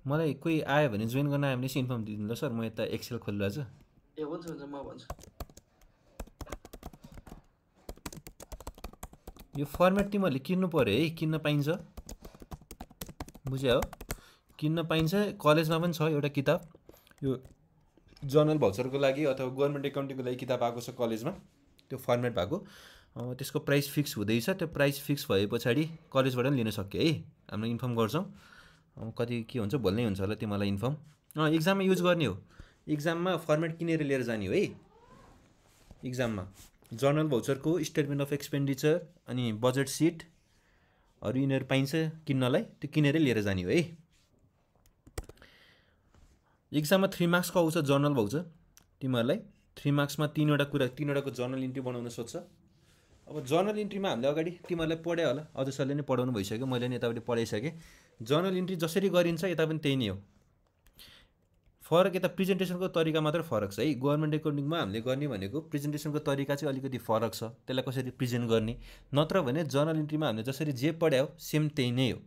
मलाई कोही आयो भने जोइन गर्न आयो भने चाहिँ इन्फर्म दिदिनु ल सर, म यता एक्सेल खोलिरहेको छु। ए हुन्छ हुन्छ म भन्छु। यो फर्मेट तिमीहरूले किन्नु पऱ्यो है, किन्न पाइन्छ, बुझ्यो हो? किन्न पाइन्छ। कलेजमा पनि छ एउटा किताब, यो जर्नल भाउचरको लागि अथवा गभर्मेन्ट एकाउन्टिङको लागि किताब आएको छ कलेजमा, त्यो फर्मेट भएको। त्यसको प्राइस फिक्स हुँदैछ। त्यो प्राइस फिक्स भए पछाडि कलेजबाट पनि लिन सक्यो है, हामीले इन्फर्म गर्छौँ। कति के हुन्छ भोलि नै हुन्छ होला तिमीलाई इन्फर्म। इक्जाममा युज गर्ने हो, इक्जाममा फर्मेट किनेर लिएर जाने हो है। इक्जाममा जर्नल भाउचरको स्टेटमेन्ट अफ एक्सपेन्डिचर अनि बजेट सिटहरू यिनीहरू पाइन्छ किन्नलाई, त्यो किनेरै लिएर जाने हो है। इक्जाममा 3 मार्क्सको आउँछ जर्नल भाउचर तिमीहरूलाई। 3 मार्क्समा 3वटाको जर्नल इन्ट्री बनाउन सोध्छ। अब जर्नल इन्ट्रीमा हामीले अगाडि तिमीहरूलाई पढायो होला, अझ सरले नै पढाउनु भइसक्यो, मैले नि यतापट्टि पढाइसकेँ। जर्नल इन्ट्री जसरी गरिन्छ यता पनि त्यही नै हो, फरक यता प्रेजेन्टेसनको तरिका मात्र फरक छ है। गभर्मेन्ट एकाउन्टिङमा हामीले गर्ने भनेको प्रेजेन्टेसनको तरिका चाहिँ अलिकति फरक छ, त्यसलाई कसरी प्रेजेन्ट गर्ने। नत्र भने जर्नल इन्ट्रीमा हामीले जसरी जे पढायो सेम त्यही नै हो।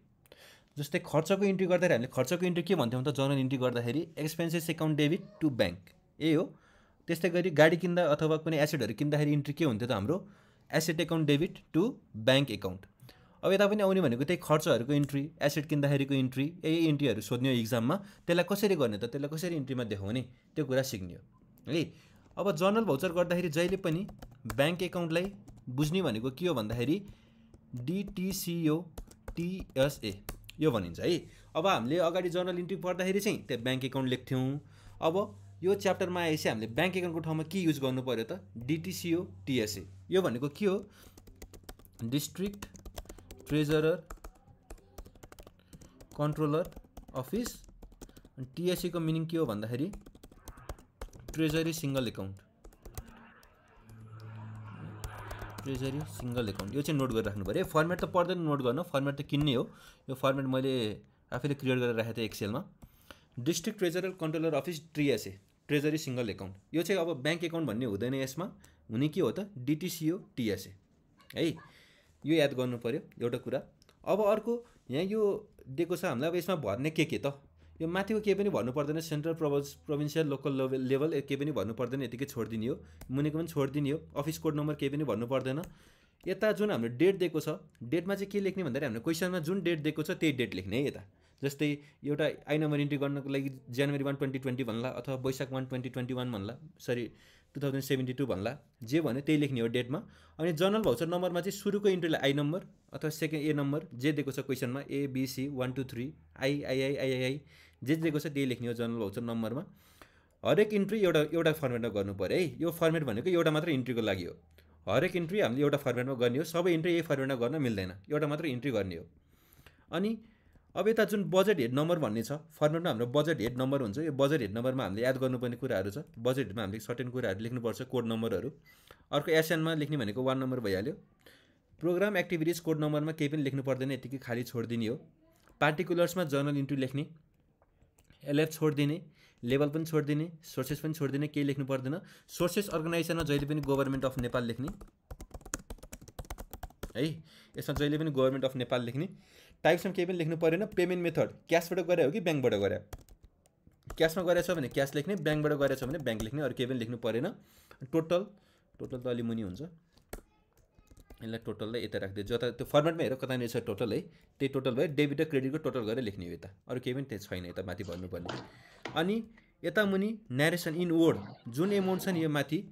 जस्तै खर्चको इन्ट्री गर्दाखेरि हामीले खर्चको इन्ट्री के भन्थ्यौँ त, जर्नल इन्ट्री गर्दाखेरि expenses account debit to bank, यही हो। त्यस्तै गरी गाडी किन्दा अथवा कुनै एसेटहरू किन्दाखेरि इन्ट्री के हुन्थ्यो त हाम्रो, asset account debit to bank account. अब यता पनि आउने भनेको त्यही खर्चहरूको इन्ट्री, एसेट किन्दाखेरिको इन्ट्री, यही इन्ट्रीहरू सोध्ने हो इक्जाममा। त्यसलाई कसरी गर्ने त, त्यसलाई कसरी इन्ट्रीमा देखाउने, त्यो कुरा सिक्ने हो है। अब जर्नल भाउचर गर्दाखेरि जहिले पनि ब्याङ्क एकाउन्टलाई बुझ्ने भनेको के हो भन्दाखेरि डिटिसिओ टिएसए यो भनिन्छ है। अब हामीले अगाडि जर्नल इन्ट्री पढ्दाखेरि चाहिँ त्यो ब्याङ्क एकाउन्ट लेख्थ्यौँ। अब यो च्याप्टरमा आएपछि हामीले ब्याङ्क एकाउन्टको ठाउँमा के युज गर्नु पऱ्यो त, डिटिसिओ टिएसए। यो भनेको के हो, district treasury controller office. TSC को मिनिङ के हो भन्दाखेरि treasury single account, treasury single account. यो चाहिँ नोट गरेर राख्नु पऱ्यो। फर्मेट त पर्दैन नोट गर्न, फर्मेट त किन्ने हो। यो फर्मेट मैले आफैले क्रिएट गरेर राखेको थिएँ एक्सेलमा। District treasury controller office TSA, treasury single account. यो चाहिँ अब ब्याङ्क एकाउन्ट भन्ने हुँदैन, यसमा हुने के हो त डिटिसिओ टिएसए है। यो याद गर्नु पऱ्यो एउटा कुरा। अब अर्को यहाँ यो दिएको छ हामीलाई, अब यसमा भर्ने के त, यो माथिको केही पनि भन्नु पर्दैन, सेन्ट्रल प्रोभिन्सियल लोकल लेभल केही पनि भन्नु पर्दैन, यतिकै छोडिदिने हो। मुनिको पनि छोडिदिने हो। अफिस कोड नम्बर केही पनि भन्नु पर्दैन। यता जुन हाम्रो डेट दिएको छ, डेटमा चाहिँ के लेख्ने भन्दाखेरि हाम्रो क्वेसनमा जुन डेट दिएको छ त्यही डेट लेख्ने है यता। जस्तै एउटा आई नम्बर इन्ट्री गर्नको लागि जनवरी 1, 2020 भन्ला, अथवा वैशाख 1, 2021 भन्ला, सरी 2072 भन्ला, जे भन्यो त्यही लेख्ने हो डेटमा। अनि जर्नल भाउचर नम्बरमा चाहिँ सुरुको इन्ट्रीलाई आई नम्बर अथवा सेकेन्ड ए नम्बर जे दिएको छ क्वेसनमा, एबिसी 1 2 3 आइआइआइआइआई जे दिएको छ त्यही लेख्ने हो जर्नल भाउचर नम्बरमा। हरेक इन्ट्री एउटा फर्मेटमा गर्नु पऱ्यो है। यो फर्मेट भनेको एउटा मात्र इन्ट्रीको लागि हो। हरेक इन्ट्री हामीले एउटा फर्मेटमा गर्ने हो, सबै इन्ट्री यही फर्मेटमा गर्न मिल्दैन, एउटा मात्र इन्ट्री गर्ने हो। अनि अब यता जुन बजेट हेड नम्बर भन्ने छ, फर्मेटमा हाम्रो बजेट हेड नम्बर हुन्छ। यो बजेट हेड नम्बरमा हामीले याद गर्नुपर्ने कुराहरू छ। बजेट हेडमा हामीले सर्टेन कुराहरू लेख्नुपर्छ, कोड नम्बरहरू। अर्को एसएनमा लेख्ने भनेको 1 नम्बर भइहाल्यो। प्रोग्राम एक्टिभिटिज कोड नम्बरमा केही पनि लेख्नु पर्दैन, यतिकै खाली छोडिदिने हो। पार्टिकुलर्समा जर्नल इन्ट्री लेख्ने, एलएफ छोडिदिने, लेभल पनि छोडिदिने, सोर्सेस पनि छोडिदिने, केही लेख्नु पर्दैन। सोर्सेस अर्गनाइजेसनमा जहिले पनि गभर्मेन्ट अफ नेपाल लेख्ने है, यसमा जहिले पनि गभर्मेन्ट अफ नेपाल लेख्ने। टाइप्समा केही पनि लेख्नु परेन। पेमेन्ट मेथड क्यासबाट गरे हो कि ब्याङ्कबाट गरे, क्यासमा गरेछ भने क्यास लेख्ने, ब्याङ्कबाट गरेछ भने ब्याङ्क लेख्ने, अरू केही पनि लेख्नु परेन। टोटल त अलि मुनि हुन्छ, यसलाई टोटललाई यता राखिदियो। जता त्यो फर्मेटमा हेर कतानिर छ टोटल है, त्यही टोटल भयो। डेबिट र क्रेडिटको टोटल गरेर लेख्ने हो यता, अरू केही पनि त्यही छैन यता माथि भन्नुपर्ने। अनि यता मुनि न्यारेसन इन वर्ड, जुन एमाउन्ट छ नि यो माथि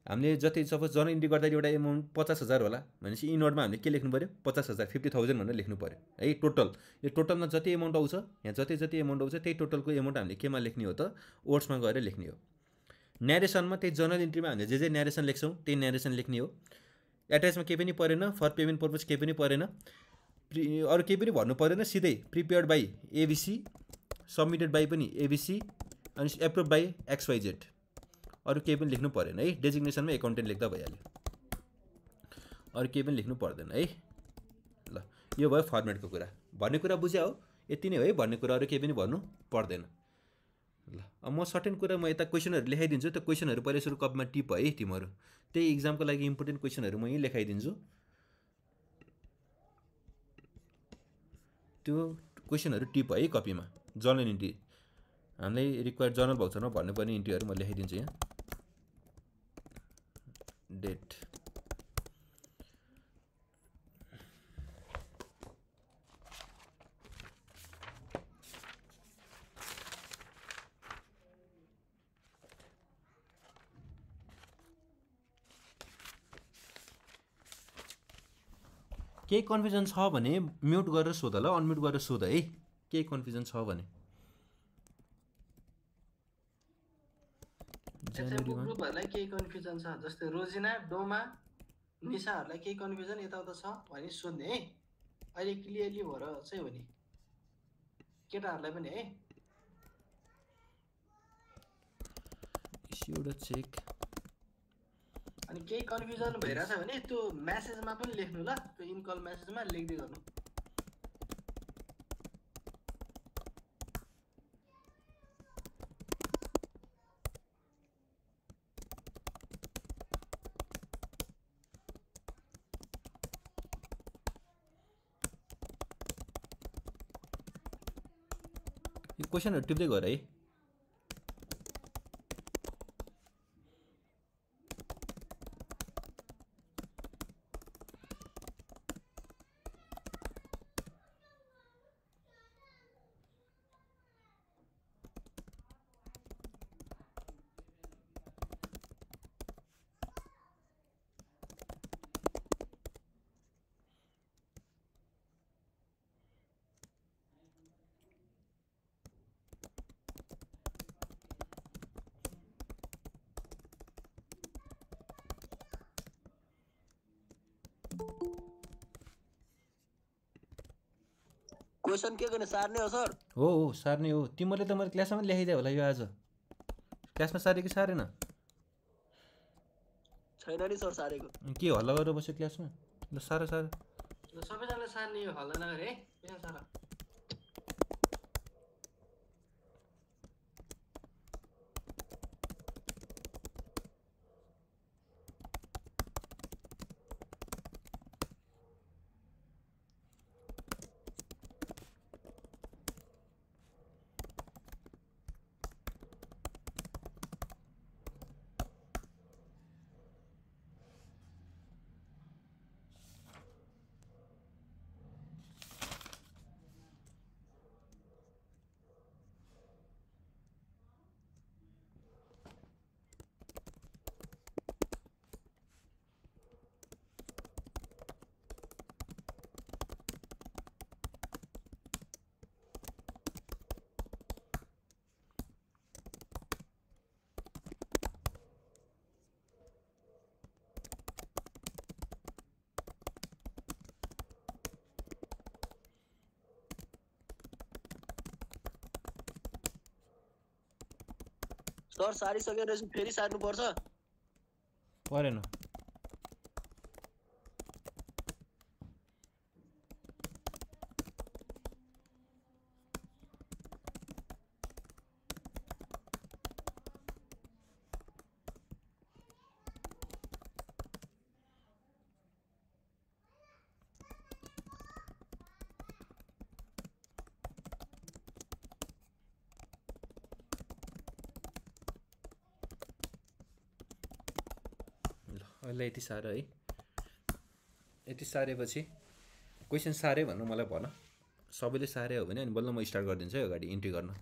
हामीले जति सपोज जर्नल इन्ट्री गर्दाखेरि एउटा एमाउन्ट 50,000 होला भनेपछि इन वर्डमा हामीले के लेख्नु पऱ्यो, 50,000 50,000 भनेर लेख्नु पऱ्यो है। टोटल यो टोटलमा जति एमाउन्ट आउँछ, यहाँ जति एमाउन्ट आउँछ त्यही टोटलको एमाउन्ट हामीले केमा लेख्ने हो त, वर्ड्समा गएर लेख्ने हो। न्यारेसनमा त्यही जर्नल इन्ट्रीमा हामीले जे न्यारेसन लेख्छौँ त्यही न्यारेसन लेख्ने हो। एट्याचमा केही पनि परेन, फर पेमेन्ट पर्पज केही पनि परेन, अरू केही पनि भन्नु परेन। सिधै prepared by ABC, submitted by पनि एबिसी, अनि एप्रुभ बाई XYZ, अरू केही पनि लेख्नु परेन है। डेजिग्नेसनमा एकाउन्टेन्ट लेख्दा भइहाल्यो, अरू केही पनि लेख्नु पर्दैन है। ल यो भयो फर्मेटको कुरा। भन्ने कुरा बुझ्या हो, यति नै हो है भन्ने कुरा, अरू केही पनि भन्नु पर्दैन। ल अब म सर्टेन कुरा म यता क्वेसनहरू लेखाइदिन्छु। त्यो क्वेसनहरू पहिला सुरु कपमा टिप है तिमीहरू, त्यही इक्जामको लागि इम्पोर्टेन्ट क्वेसनहरू म यहीँ लेखाइदिन्छु। त्यो क्वेसनहरू टिप है कपीमा जर्नल इन्ट्री हामीलाई रिक्वायर्ड जर्नल भाउचरमा भन्नुपर्ने इन्ट्रीहरू म लेखाइदिन्छु यहाँ डेट केही कन्फ्युजन छ भने म्युट गरेर सोध ल अनम्युट गरेर सोध है केही कन्फ्युजन छ भने ग्रुपहरूलाई केही कन्फ्युजन छ जस्तै रोजिना डोमा निशाहरूलाई केही कन्फ्युजन यताउता छ भने सोध्ने है अहिले क्लियरली भएर चाहिँ हो नि केटाहरूलाई पनि है एउटा चेक अनि केही कन्फ्युजन भइरहेछ भने त्यो मेसेजमा पनि लेख्नु ल त्यो इनकल मेसेजमा लेख्दै गर्नु यो क्वेसनहरु टिप्दै गर है क्वेसन के गर्ने सार्ने हो सर हो सार्ने हो तिमीले त मैले क्लासमा लेखाइदिए होला यो आज क्लासमा सारे कि सारेन छैन नि सर सारेको के हल्ला गरेर बस्यो क्लासमा ल सार सार ल सबैजनाले सार्ने हो हल्ला नगरे है यहाँ सार सर सारिसक्यो रहेछ फेरि सार्नु पर्छ परेन अहिले यति साह्रो है यति सारेपछि क्वेसन सारे भन्नु मलाई भन सबैले सारे हो भने अनि बल्ल म स्टार्ट गरिदिन्छु है अगाडि इन्ट्री गर्न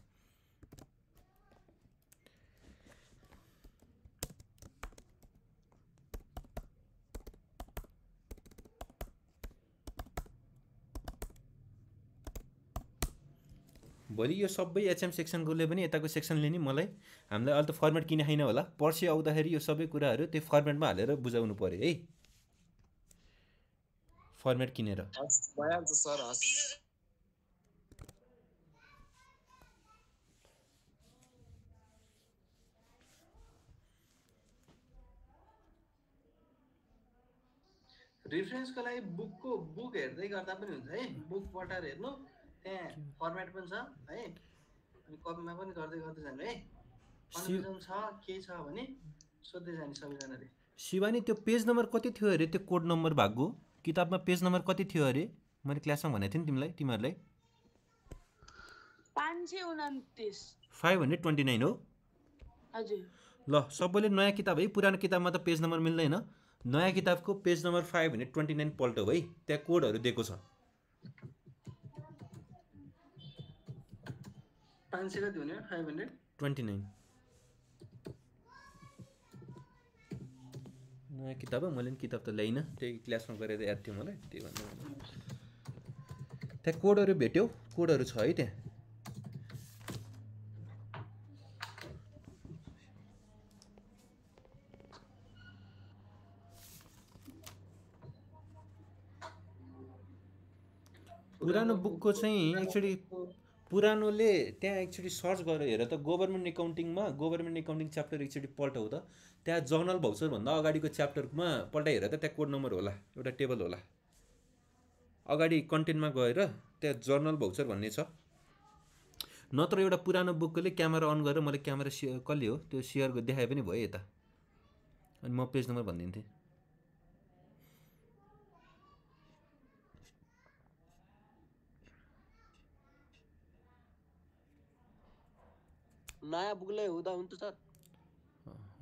भोलि यो सबै एचएम सेक्सनकोले पनि यताको सेक्सनले नि मलाई हामीलाई अहिले त फर्मेट किने छैन होला पर्सि आउँदाखेरि यो सबै कुराहरू त्यो फर्मेटमा हालेर बुझाउनु पर्यो है फर्मेट किनेर भइहाल्छ सर हस् रिफरेन्सको लागि बुक हेर्दै गर्दा पनि हुन्छ है बुक पटाएर हेर्नु त्यहाँ फर्मेट पनि छ है अनि कपीमा पनि गर्दै गर्दै जानु है कन्फ्युजन छ के छ भने सोध्दै जाने सबैजनाले शिवानी त्यो पेज नम्बर कति थियो अरे त्यो कोड नम्बर भएको किताबमा पेज नम्बर कति थियो अरे मैले क्लासमा भनेको थिएँ नि तिमीहरूलाई 529 529 हो हजुर ल सबैले नयाँ किताब है पुरानो किताबमा त पेज नम्बर मिल्दैन नयाँ किताबको पेज नम्बर 529 पल्ट है त्यहाँ कोडहरू दिएको छ 500 कति हुने 500 29 नयाँ किताब हो मैले पनि किताब त ल्याइनँ त्यही क्लासमा गरेर याद थियो मलाई त्यही भन्नु त्यहाँ कोडहरू भेट्यौ कोडहरू छ है त्यहाँ पुरानो बुकको चाहिँ एक्चुअली पुरानोले त्यहाँ एक्चुअली सर्च गरेर हेर त गभर्मेन्ट एकाउन्टिङमा गभर्मेन्ट एकाउन्टिङ च्याप्टर एक्चुअली पल्टाउ त त्यहाँ जर्नल भाउचरभन्दा अगाडिको च्याप्टरमा पल्टाइ हेर त त्यहाँ कोड नम्बर होला एउटा टेबल होला अगाडि कन्टेन्टमा गएर त्यहाँ जर्नल भाउचर भन्ने छ नत्र एउटा पुरानो बुकले क्यामेरा अन गरेर मैले क्यामेरा कसले हो त्यो सेयर देखाए पनि भयो यता अनि म पेज नम्बर भनिदिन्थेँ नयाँ बुकले हुँदा हुन्छ सर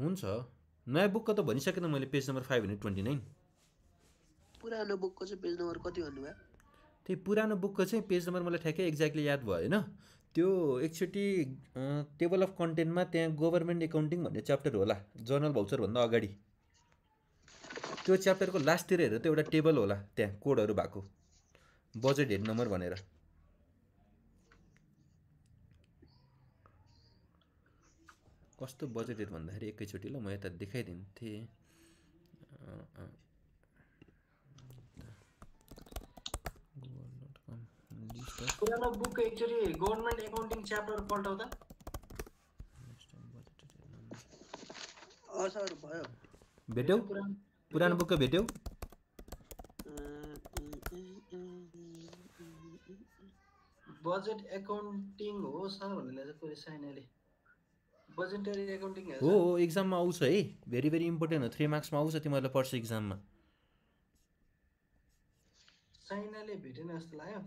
हुन्छ नयाँ बुकको त भनिसकेँ त मैले पेज नम्बर 529 पुरानो बुकको चाहिँ पेज नम्बर कति भन्नुभयो त्यही पुरानो बुकको चाहिँ पेज नम्बर मलाई ठ्याक्कै एक्ज्याक्टली याद भएन त्यो एकचोटि टेबल अफ कन्टेन्टमा त्यहाँ गभर्मेन्ट एकाउन्टिङ भन्ने च्याप्टर होला जर्नल भाउचरभन्दा अगाडि त्यो च्याप्टरको लास्टतिर हेरेर त एउटा टेबल होला त्यहाँ कोडहरू भएको बजेट हेड नम्बर भनेर कस्तो बजेट हेड भन्दाखेरि एकैचोटि ल म यता देखाइदिन्थेँ पुरानो book actually government accounting chapter पल्टाउँदा सर भयो भेट्यौ पुरानो बुकको भेट्यौ बजेट एकाउन्टिङ हो सर भन्ने चाहिँ साइनाले बजेटरी एकाउन्टिङ हो एक्जाममा आउँछ है भेरी भेरी इम्पोर्टेन्ट हो 3 मार्क्समा आउँछ तिमीहरूलाई पर्छ एक्जाममा साइनाले भेटेन जस्तो लाग्यो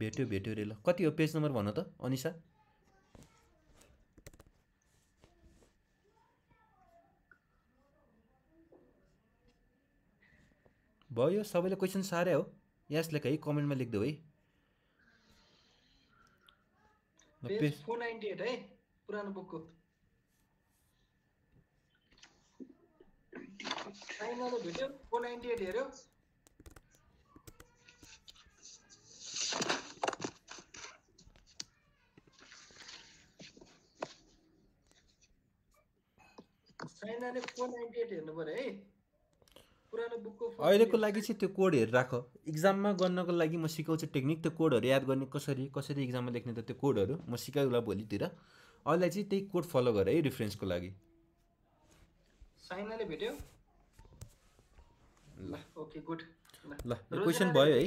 भेट्यो रे ल कति हो पेज नम्बर भन त अनिसा भयो सबैले क्वेसन सारे हो यस लेख है कमेन्टमा लेख्देऊ है पेज 498 है पुरानो बुकको साइनाले भेट्यो 498 हेर्यो साइनाले 498 हेर्नु पर्यो है पुरानो बुकको अहिलेको लागि चाहिँ त्यो कोड हेरेर राख एक्जाममा गर्नको लागि म सिकाउँछु टेक्निक त्यो कोडहरू याद गर्ने कसरी एक्जाममा लेख्ने त त्यो कोडहरू म सिकाउँला भोलितिर अहिले चाहिँ त्यही कोड फलो गर है रिफरेन्सको लागि साइनाले भेट्यो ल ओके गुड ल यो क्वेसन भयो है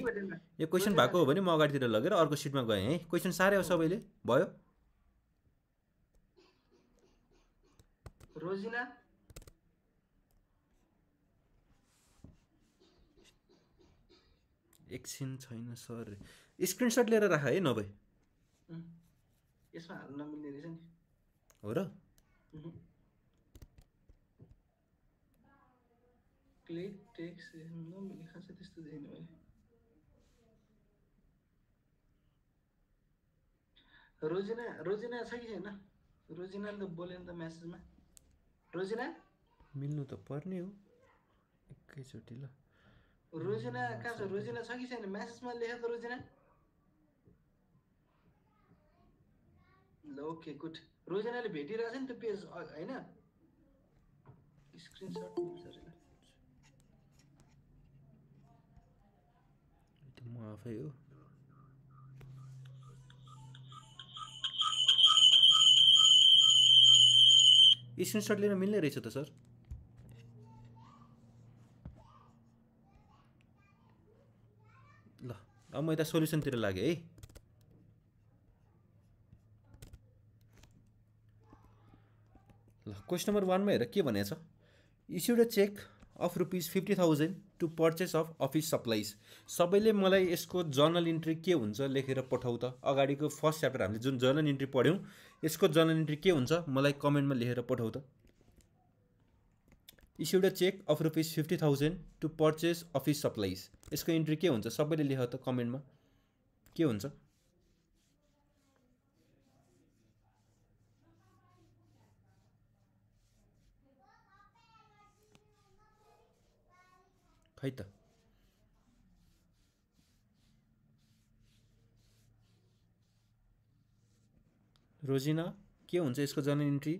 यो क्वेसन भएको हो भने म अगाडितिर लगेर अर्को सिटमा गएँ है क्वेसन सारे हो सबैले भयो रोजिना एकछिन छैन सर स्क्रिनसट लिएर राख है नभए यसमा हाल्न नमिल्ने रहेछ नि हो र क्लिक टेक्स्ट नमिल्ने खासै त्यस्तो देख्नु मैले रोजिना छ कि छैन रोजिनाले त बोलेन त मेसेजमा रोजिना मिल्नु त पर्ने हो एकैचोटि ल रोजिना कहाँ छ रोजिना छ कि छैन मेसेजमा लेख त रोजिना ल ओके गुड रोजिनाले भेटिरहेछ नि त पेज हैन स्क्रिनशट मिल्छ रे म आफै हो स्क्रिनसट लिन मिल्ने रहेछ त सर ल अब म यता सोल्युसनतिर लागेँ है ल क्वेसन नम्बर 1 मा हेर के भनेको छ issued a cheque of rupees 50,000 to purchase of office supplies. सबैले मलाई यसको जर्नल इन्ट्री के हुन्छ लेखेर पठाऊ त। अगाडिको फर्स्ट च्याप्टर हामीले जुन जर्नल इन्ट्री पढ्यौँ यसको जर्नल इन्ट्री के हुन्छ मलाई कमेन्टमा लेखेर पठाऊ त। Issued a cheque of rupees 50,000 to purchase office supplies, यसको इन्ट्री के हुन्छ सबैले लेख त कमेन्टमा के हुन्छ। खै त रोजिना के हुन्छ यसको जर्नल इन्ट्री?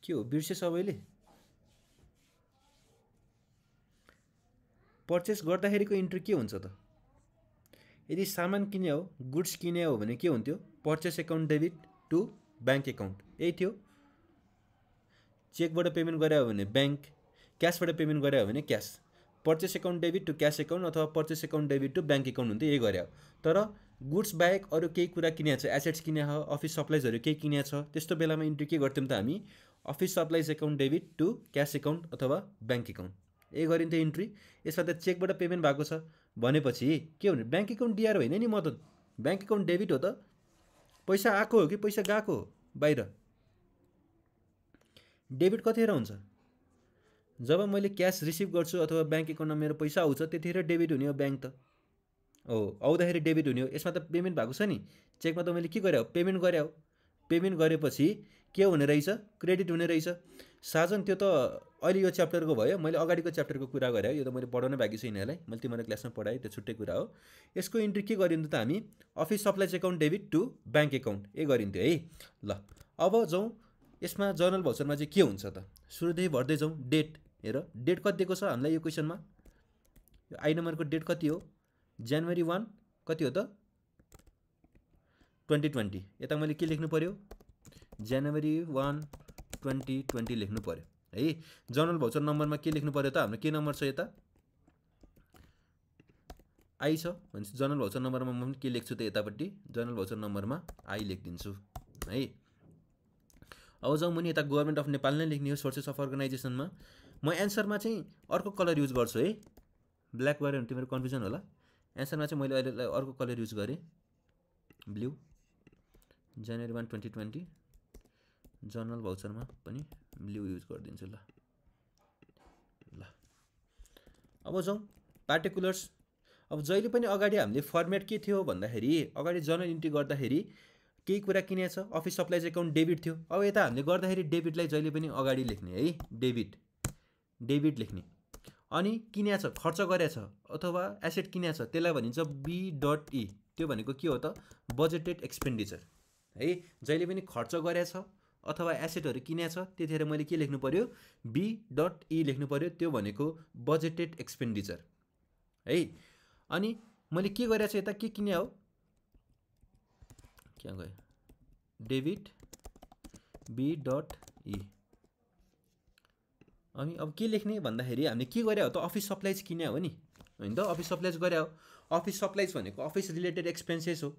के हो बिर्से सबैले? पर्चेस गर्दाखेरिको इन्ट्री के हुन्छ त? यदि सामान किने हो गुड्स किने हो भने के हुन्थ्यो? Purchase account debit to bank account, यही थियो। चेकबाट पेमेन्ट गरे हो भने ब्याङ्क, क्यासबाट पेमेन्ट गरे हो भने cash. Purchase account debit to cash account अथवा purchase account debit to bank account हुन्थ्यो, यही गरे हो। तर गुड्स बाहेक अरू केही कुरा किने छ, एसेट्स किने हो, अफिस सप्लाइजहरू केही किने छ, त्यस्तो बेलामा इन्ट्री के गर्थ्यौँ त हामी? Office supplies account debit to cash account अथवा ब्याङ्क एकाउन्ट, यही गरिन्थ्यो इन्ट्री। यसमा त चेकबाट पेमेन्ट भएको छ भनेपछि के हुने? ब्याङ्क एकाउन्ट डिआर होइन नि, म त ब्याङ्क एकाउन्ट डेबिट हो त। पैसा आएको हो कि पैसा गएको हो बाहिर? डेबिट कतिखेर हुन्छ? जब मैले क्यास रिसिभ गर्छु अथवा ब्याङ्क एकाउन्टमा मेरो पैसा आउँछ त्यतिखेर डेबिट हुने हो ब्याङ्क त। हो आउँदाखेरि डेबिट हुने हो। यसमा त पेमेन्ट भएको छ नि, चेकमा त मैले के गरे हो? पेमेन्ट गरे हो। पेमेन्ट गरेपछि के हुने रहेछ? क्रेडिट हुने रहेछ। साजन त्यो त अहिले यो च्याप्टरको भयो, मैले अगाडिको च्याप्टरको कुरा गरेँ, यो त मैले पढाउन बाँकी छ यिनीहरूलाई, मैले तिमीलाई क्लासमा पढाएँ, त्यो छुट्टै कुरा हो। यसको इन्ट्री के गरिन्थ्यो त हामी? Office supplies account debit to bank account, यही गरिन्थ्यो है। ल अब जाउँ यसमा जर्नल भाउचरमा चाहिँ के हुन्छ त? सुरुदेखि भर्दै जाउँ। डेट हेर, डेट कति दिएको छ हामीलाई यो क्वेसनमा? यो आई नम्बरको डेट कति हो? जनवरी 1 कति हो त? 2020। यता मैले के लेख्नु पर्यो? जनवरी 1 2020 लेख्नु पर्यो है। जर्नल भाउचर नम्बरमा के लेख्नु पर्यो त? हाम्रो के नम्बर छ यता? आई छ भनेपछि जर्नल भाउचर नम्बरमा म के लेख्छु त? यतापट्टि जर्नल भाउचर नम्बरमा आई लेखिदिन्छु है। अब जाउँ मुनि, यता गभर्मेन्ट अफ नेपाल नै लेख्ने हो सोर्सेस अफ अर्गनाइजेसनमा। म एन्सरमा चाहिँ अर्को कलर युज गर्छु है, ब्ल्याक गऱ्यो भने तिम्रो कन्फ्युजन होला। एन्सरमा चाहिँ मैले अहिले अर्को कलर युज गरेँ, ब्लू। जनवरी 1 2020, जर्नल भाउचरमा पनि ब्लू युज गरिदिन्छु। ल ल अब जाउँ पार्टिकुलर्स। अब जहिले पनि अगाडि हामीले फर्मेट के थियो भन्दाखेरि, अगाडि जर्नल इन्ट्री गर्दाखेरि केही कुरा किनेछ, अफिस सप्लाइज एकाउन्ट डेबिट थियो। अब यता हामीले गर्दाखेरि डेबिटलाई जहिले पनि अगाडि लेख्ने है, डेबिट लेख्ने। अनि किनेछ, खर्च गरेछ अथवा एसेट किनेछ त्यसलाई भनिन्छ B.E, त्यो भनेको के हो त? बजेटेड एक्सपेन्डिचर है। जहिले पनि खर्च गरेछ अथवा एसेटहरू किनेछ त्यतिखेर मैले के लेख्नु पर्यो? B.E लेख्नु पर्यो, त्यो भनेको बजेटेड एक्सपेन्डिचर है। अनि मैले के गरेछ यता? के किने हो? क्या गयो? Debit B.E। अनि अब के लेख्ने भन्दाखेरि हामीले के गरे हो त? अफिस सप्लाइज किने हो नि, होइन त? अफिस सप्लाइज गरे हो। अफिस सप्लाइज भनेको अफिस रिलेटेड एक्सपेन्सेस हो।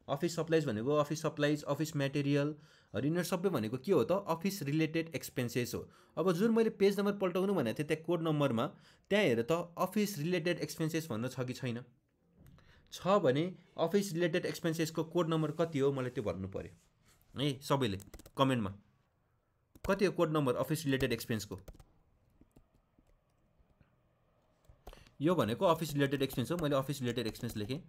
अफिस सप्लाइज भनेको अफिस सप्लाइज, अफिस मेटेरियलहरू, यिनीहरू सबै भनेको के हो त? अफिस रिलेटेड एक्सपेन्सेस हो। अब जुन मैले पेज नम्बर पल्टाउनु भनेको थिएँ त्यहाँ कोड नम्बरमा, त्यहाँ हेर त अफिस रिलेटेड एक्सपेन्सेस भन्नु छ कि छैन? छ भने अफिस रिलेटेड एक्सपेन्सेसको कोड नम्बर कति हो मलाई त्यो भन्नु पर्यो है। सबैले कमेन्टमा कति हो कोड नम्बर अफिस रिलेटेड एक्सपेन्सको? यो भनेको अफिस रिलेटेड एक्सपेन्स हो, मैले अफिस रिलेटेड एक्सपेन्स लेखेँ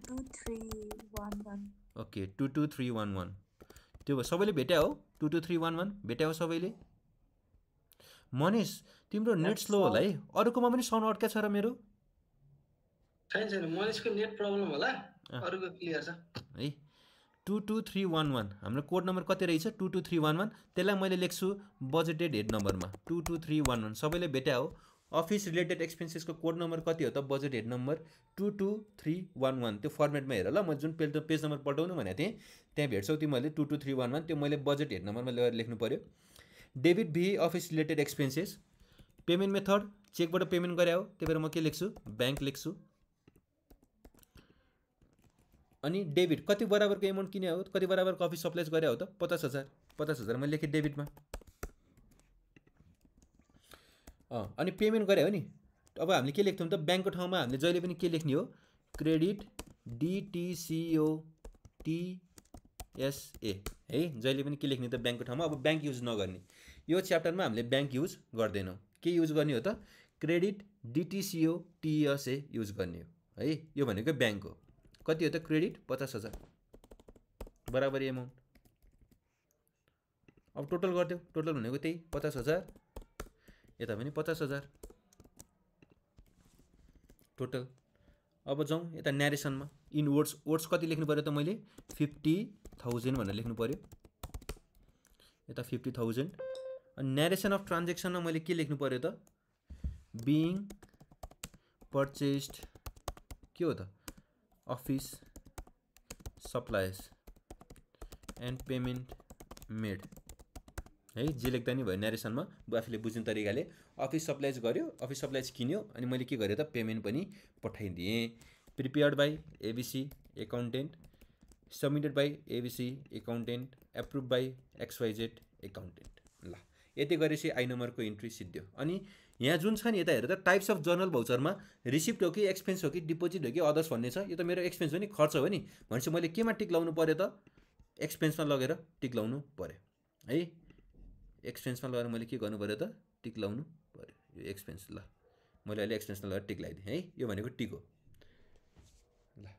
22311। ओके 22311, त्यो सबैले भेट्या हो? 22311 भेट्या हो सबैले? मनिष तिम्रो नेट स्लो होला है, अरूकोमा पनि साउन्ड अड्क्या छ र मेरो? छैन, मनिषको नेट प्रब्लम होला, अरूको क्लियर छ है। 22311 हाम्रो कोड नम्बर कति रहेछ? 22311। त्यसलाई मैले लेख्छु बजेटेड हेड नम्बरमा 22311। सबैले भेट्या हो? अफिस रिलेटेड एक्सपेन्सेसको कोड नम्बर कति हो त? Budget head number 22311। त्यो फर्मेटमा हेर ल, म जुन पेज नम्बर पल्टाउनु भनेको थिएँ त्यहाँ भेट्छौ तिमीहरूले 22311, त्यो मैले बजेट हेड नम्बरमा लगेर लेख्नु पर्यो। Debit B office related expenses. Payment method चेकबाट पेमेन्ट गरे हो, त्यही भएर म के लेख्छु? ब्याङ्क लेख्छु। अनि डेबिट कति बराबरको एमाउन्ट किने हो, कति बराबरको अफिस सप्लाइज गरे हो त 50,000 50,000 मैले लेखेँ डेबिटमा। अनि पेमेन्ट गरे हो नि, अब हामीले के लेख्थ्यौँ त ब्याङ्कको ठाउँमा हामीले जहिले पनि के लेख्ने हो क्रेडिट DTCOTSA है, जहिले पनि के लेख्ने त ब्याङ्कको ठाउँमा। अब ब्याङ्क युज नगर्ने, यो च्याप्टरमा हामीले ब्याङ्क युज गर्दैनौँ, के युज गर्ने हो त क्रेडिट DTCOTSA युज गर्ने हो है। यो भनेको ब्याङ्क हो, कति हो त क्रेडिट 50,000 बराबर एमाउन्ट। अब टोटल गरिदेऊ, टोटल भनेको त्यही 50,000, यता पनि 50,000 टोटल। अब जाउँ यता न्यारेसनमा, इन वर्ड्स कति लेख्नु पऱ्यो त मैले 50,000 भनेर लेख्नु पऱ्यो, यता 50,000। अनि न्यारेसन अफ ट्रान्जेक्सनमा मैले के लेख्नु पऱ्यो त बिङ पर्चेस्ड के हो त office supplies and payment made है, जे लेख्दा नि भयो न्यारेसनमा आफूले बुझ्ने तरिकाले। अफिस सप्लाइज गर्यो, अफिस सप्लाइज किन्यो, अनि मैले के गरेँ त पेमेन्ट पनि पठाइदिएँ। Prepared by ABC accountant, submitted by ABC accountant, approve by XYZ accountant. ल यति गरेपछि आई नम्बरको इन्ट्री सिद्धियो। अनि यहाँ जुन छ नि यता हेर त टाइप्स अफ जर्नल भाउचरमा रिसिप्ट हो कि एक्सपेन्स हो कि डिपोजिट हो कि अदर्स भन्ने छ। यो त मेरो एक्सपेन्स हो नि, खर्च हो नि, भनेपछि मैले केमा टिक लाउनु पऱ्यो त एक्सपेन्समा लगेर टिक लाउनु पऱ्यो है। एक्सपेन्समा लगेर मैले के गर्नु पऱ्यो त टिक लाउनु पऱ्यो, यो एक्सपेन्स। ल मैले अहिले एक्सपेन्समा लगेर टिक लगाइदिएँ है, यो भनेको टिक हो। ल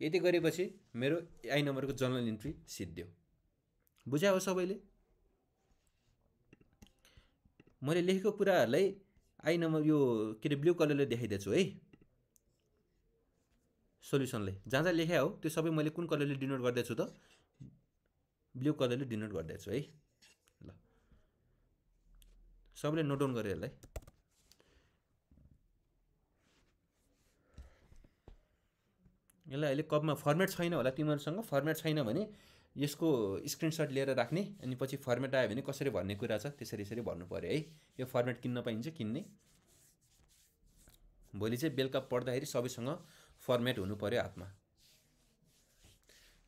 यति गरेपछि मेरो आई नम्बरको जर्नल इन्ट्री सिद्धियो। बुझ्या हो सबैले? मैले लेखेको कुराहरूलाई आई नम्बर यो के अरे ब्लू कलरले देखाइदिएको छु है सोल्युसनले। जहाँ जहाँ लेखा हो त्यो सबै मैले कुन कलरले डिनोट गरिदिएको छु त ब्लू कलरले डिनोट गरिदिएको छु है। ल सबैले नोट डाउन गरे यसलाई। यसलाई अहिले कपमा फर्मेट छैन होला तिमीहरूसँग, फर्मेट छैन भने यसको स्क्रिनसट लिएर राख्ने, अनि पछि फर्मेट आयो भने कसरी भर्ने कुरा छ त्यसरी यसरी भर्नु पऱ्यो है। यो फर्मेट किन्न पाइन्छ, किन्ने। भोलि चाहिँ बेलुका पढ्दाखेरि सबैसँग फर्मेट हुनु पऱ्यो हातमा।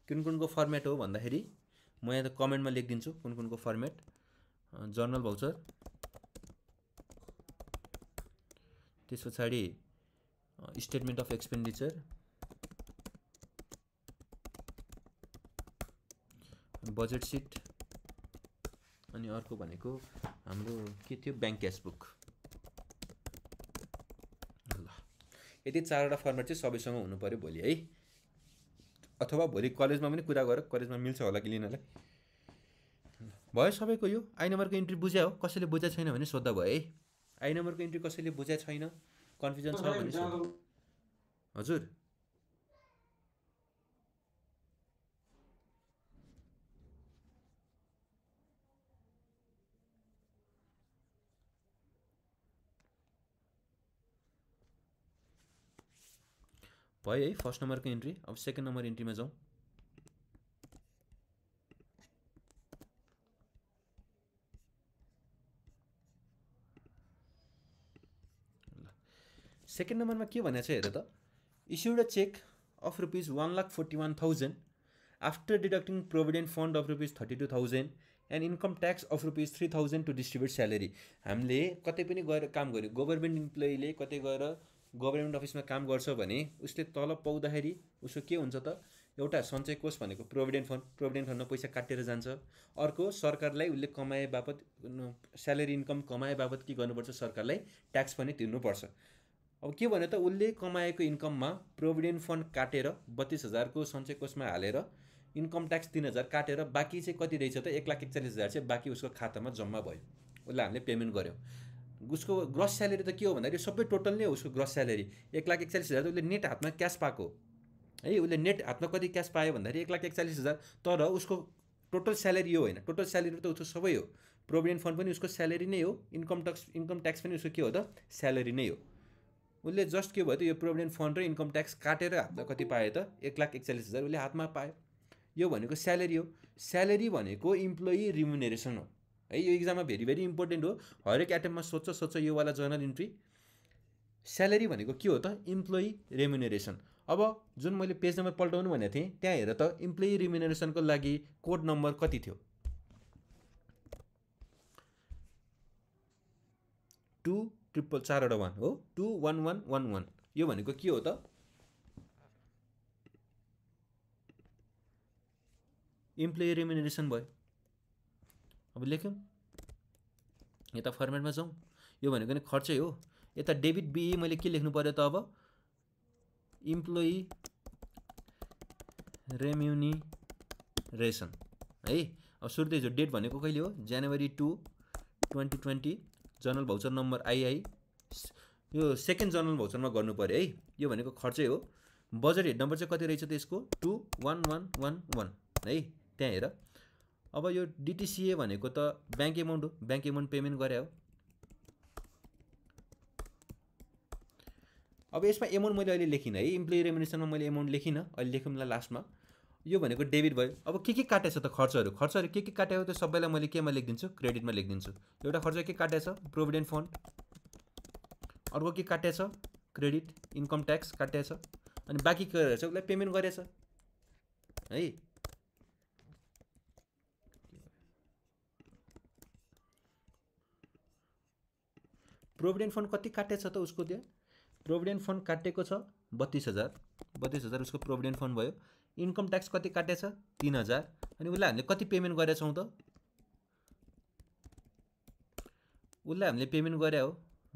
कुन कुनको फर्मेट हो भन्दाखेरि म यहाँ त कमेन्टमा लेखिदिन्छु कुन कुनको फर्मेट। जर्नल भाउचर, त्यस पछाडि statement of expenditure, budget sheet, अनि अर्को भनेको हाम्रो के थियो ब्याङ्क क्यासबुक। ल यति चारवटा फर्मेट चाहिँ सबैसँग हुनु पऱ्यो भोलि है, अथवा भोलि कलेजमा पनि कुरा गर, कलेजमा मिल्छ होला कि लिनलाई। भयो सबैको। यो आई नम्बरको इन्ट्री बुझ्या हो? कसैले बुझ्या छैन भने सोद्धा भयो है। आई नम्बरको इन्ट्री कसैले बुझ्या छैन, कन्फ्युजन छ भने सोध्नु। हजुर भयो है फर्स्ट नम्बरको इन्ट्री। अब सेकेन्ड नम्बर इन्ट्रीमा जाउँ। सेकेन्ड नम्बरमा के भनेको छ हेर त, issued a cheque of rupees 1,41,000 after deducting provident fund of rupees 32,000 and income tax of rupees 3,000 to distribute salary. हामीले कतै पनि गएर काम गर्यो, गभर्मेन्ट इम्प्लोइले कतै गएर गभर्मेन्ट अफिसमा काम गर्छ भने उसले तलब पाउँदाखेरि उसको के हुन्छ त एउटा सञ्चय कोष भनेको प्रोभिडेन्ट फन्डमा पैसा काटेर जान्छ। अर्को सरकारलाई उसले कमाए बापत स्यालेरी इन्कम कमाए बापत के गर्नुपर्छ सरकारलाई ट्याक्स पनि तिर्नुपर्छ। अब के भन्यो त उसले कमाएको इन्कममा प्रोभिडेन्ट फन्ड काटेर 32,000 को सञ्चय कोषमा हालेर इन्कम ट्याक्स 3,000 काटेर बाँकी चाहिँ कति रहेछ त 1,41,000 चाहिँ बाँकी उसको खातामा जम्मा भयो, उसलाई हामीले पेमेन्ट गऱ्यौँ। उसको ग्रस स्यालेरी त के हो भन्दाखेरि सबै टोटल नै हो उसको ग्रस स्यालेरी 1,41,000 त उसले नेट हातमा क्यास पाएको है। उसले नेट हातमा कति क्यास पायो भन्दाखेरि 1,41,000, तर उसको टोटल स्यालेरी यो होइन, टोटल स्यालेरी त उसको सबै हो। प्रोभिडेन्ट फन्ड पनि उसको स्यालेरी नै हो, इन्कम ट्याक्स पनि उसको के हो त स्यालेरी नै हो। उसले जस्ट के भयो त यो प्रोभिडेन्ट फन्ड र इन्कम ट्याक्स काटेर हातमा कति पायो त 1,41,000 उसले हातमा पायो। यो भनेको स्यालेरी हो। स्यालेरी भनेको इम्प्लोइ रिम्युनेरेसन हो है। यो इक्जाममा भेरी भेरी इम्पोर्टेन्ट हो, हरेक एटेम्पमा सोध्छ योवाला जर्नल इन्ट्री। स्यालेरी भनेको के हो त इम्प्लोइ रेम्युनेरेसन। अब जुन मैले पेज नम्बर पल्टाउनु भनेको थिएँ त्यहाँ हेर त इम्प्लोइ रिम्युनरेसनको लागि कोड नम्बर कति थियो 2,411 हो 21111 यो भनेको के हो त इम्प्लोइ रिम्युनरेसन भयो अब लेख्यौँ यता फर्मेटमा जाउँ यो भनेको नि खर्चै हो यता डेबिट बिई मैले के लेख्नु पर्यो त अब इम्प्लोइ रेम्युनरेसन है अब सुरुदै जो डेट भनेको कहिले हो जनवरी 2 2020 जर्नल भाउचर नम्बर आई यो सेकेन्ड जर्नल भाउचरमा गर्नु पर्यो है यो भनेको खर्चै हो बजेट हेड नम्बर चाहिँ कति रहेछ त यसको 21111 है त्यहाँ हेर अब यो डिटिसिए भनेको त ब्याङ्क एमाउन्ट हो ब्याङ्क एमाउन्ट पेमेन्ट गरे हो अब यसमा एमाउन्ट मैले अहिले लेखिनँ है इम्प्लोइ रेम्युनरेसनमा मैले एमाउन्ट लेखिनँ अहिले लेखौँला लास्टमा यो भनेको डेबिट भयो अब के काटेछ त खर्चहरू के काट्यो त्यो सबैलाई मैले केमा लेखिदिन्छु क्रेडिटमा लेखिदिन्छु एउटा खर्च के काटेछ प्रोभिडेन्ट फन्ड अर्को के काटेछ क्रेडिट इन्कम ट्याक्स काटेछ अनि बाँकी के रहेछ उसलाई पेमेन्ट गरेछ है प्रोभिडेन्ट फन्ड कति काटेछ त उसको त्यो प्रोभिडेन्ट फन्ड काटेको छ 32,000 उसको प्रोभिडेन्ट फन्ड भयो इन्कम ट्याक्स कति काटेछ 3,000 अनि उसलाई हामीले कति पेमेन्ट गरेछौँ त उसलाई हामीले पेमेन्ट गरे हो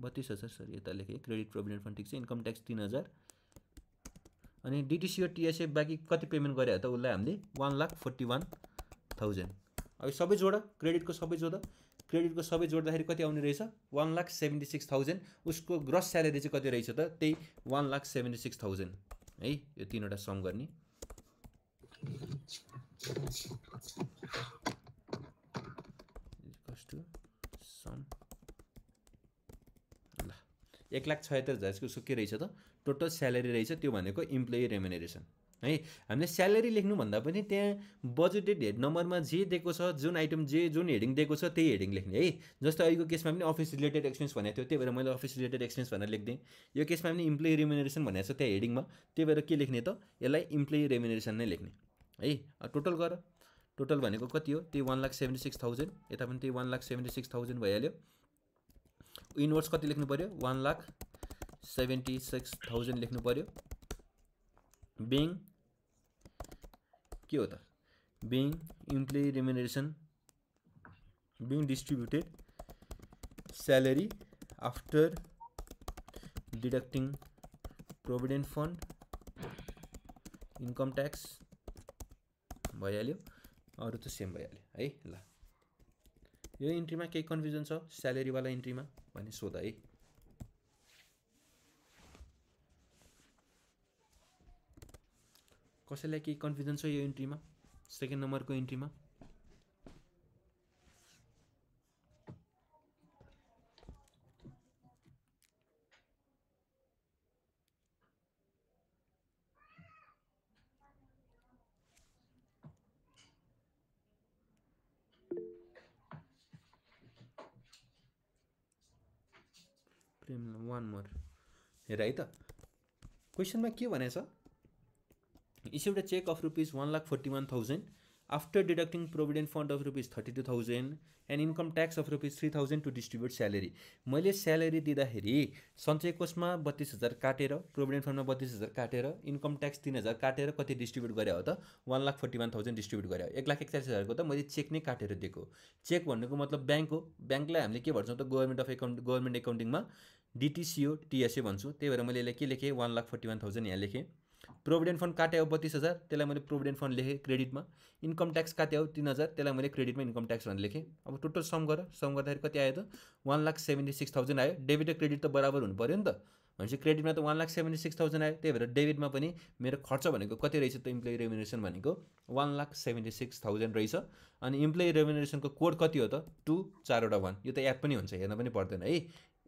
32,000 सरी यता लेखेँ क्रेडिट प्रोभिडेन्ट फन्ड ठिक छ इन्कम ट्याक्स 3,000 अनि डिटिसी र टिएसए बाँकी कति पेमेन्ट गरे हो त उसलाई हामीले 1,41,000 अब सबै जोड क्रेडिटको सबै जोड्दाखेरि कति आउने रहेछ 1,76,000 उसको ग्रस स्यालेरी चाहिँ कति रहेछ त त्यही 1,76,000 है यो तीनवटा सम गर्ने सम ल 1,76,000 उसको के रहेछ त टोटल स्यालेरी रहेछ त्यो भनेको इम्प्लोइ रेम्युनरेसन है हामीले स्यालेरी लेख्नुभन्दा पनि त्यहाँ बजेटेड हेड नम्बरमा जे दिएको छ जुन आइटम जुन हेडिङ दिएको छ त्यही हेडिङ लेख्ने है जस्तो अहिलेको केसमा पनि अफिस रिलेटेड एक्सपेन्स भनेको थियो त्यही भएर मैले अफिस रिलेटेड एक्सपेन्स भनेर लेख्दिएँ यो केसमा पनि इम्प्लोइ रेम्युनरेसन भनेको छ त्यहाँ हेडिङमा त्यही भएर के लेख्ने त यसलाई इम्प्लोइ रेम्युनरेसन नै लेख्ने है टोटल गर टोटल भनेको कति हो त्यही 1,76,000 यता पनि त्यही 1,76,000 भइहाल्यो इनवर्स कति लेख्नु पर्यो 1,76,000 लेख्नु पर्यो बिङ के हो त being employee remuneration being distributed salary after deducting provident fund income tax भइहाल्यो अरू त सेम भइहाल्यो है ल यो इन्ट्रीमा केही कन्फ्युजन छ स्यालेरीवाला इन्ट्रीमा भने सोध है कसैलाई केही कन्फ्युजन छ यो इन्ट्रीमा सेकेन्ड नम्बरको इन्ट्रीमा वान मोर हेर है त क्वेसनमा के भनेछ issued a check of rupees 1,41,000 after deducting provident fund of rupees 32,000 and income tax of rupees 3,000 to distribute salary मैले स्यालेरी दिँदाखेरि सञ्चय कोषमा 32,000 काटेर प्रोभिडेन्ट फन्डमा 32,000 काटेर इन्कम ट्याक्स 3,000 काटेर कति डिस्ट्रिब्युट गरे हो त 1,41,000 डिस्ट्रिब्युट गरे हो 1,41,000 को त मैले चेक नै काटेर दिएको चेक भन्नुको मतलब ब्याङ्क हो ब्याङ्कलाई हामीले के भन्छौँ त गभर्नमेन्ट एकाउन्टिङमा डिटिसिओ टिएसए भन्छौँ त्यही भएर मैले के लेखेँ 1,41,000 यहाँ लेखेँ प्रोभिडेन्ट फन्ड काट्यो 32,000 त्यसलाई मैले प्रोभिडेन्ट फन्ड लेखेँ क्रेडिटमा इन्कम ट्याक्स काट्यो 3,000 त्यसलाई मैले क्रेडिटमा इन्कम ट्याक्स भनेर लेखेँ अब टोटल सम गर्दाखेरि कति आयो त 1,76,000 आयो डेबिट र क्रेडिट त बराबर हुनु पऱ्यो नि त भनेपछि क्रेडिटमा त 1,76,000 आयो त्यही भएर डेबिटमा पनि मेरो खर्च भनेको कति रहेछ त इम्प्लोइ रेम्युनरेसन भनेको 1,76,000 रहेछ अनि इम्प्लोइ रेम्युनरेसनको कोड कति हो त 2 4 वटा 1 यो त याद पनि हुन्छ हेर्न पनि पर्दैन है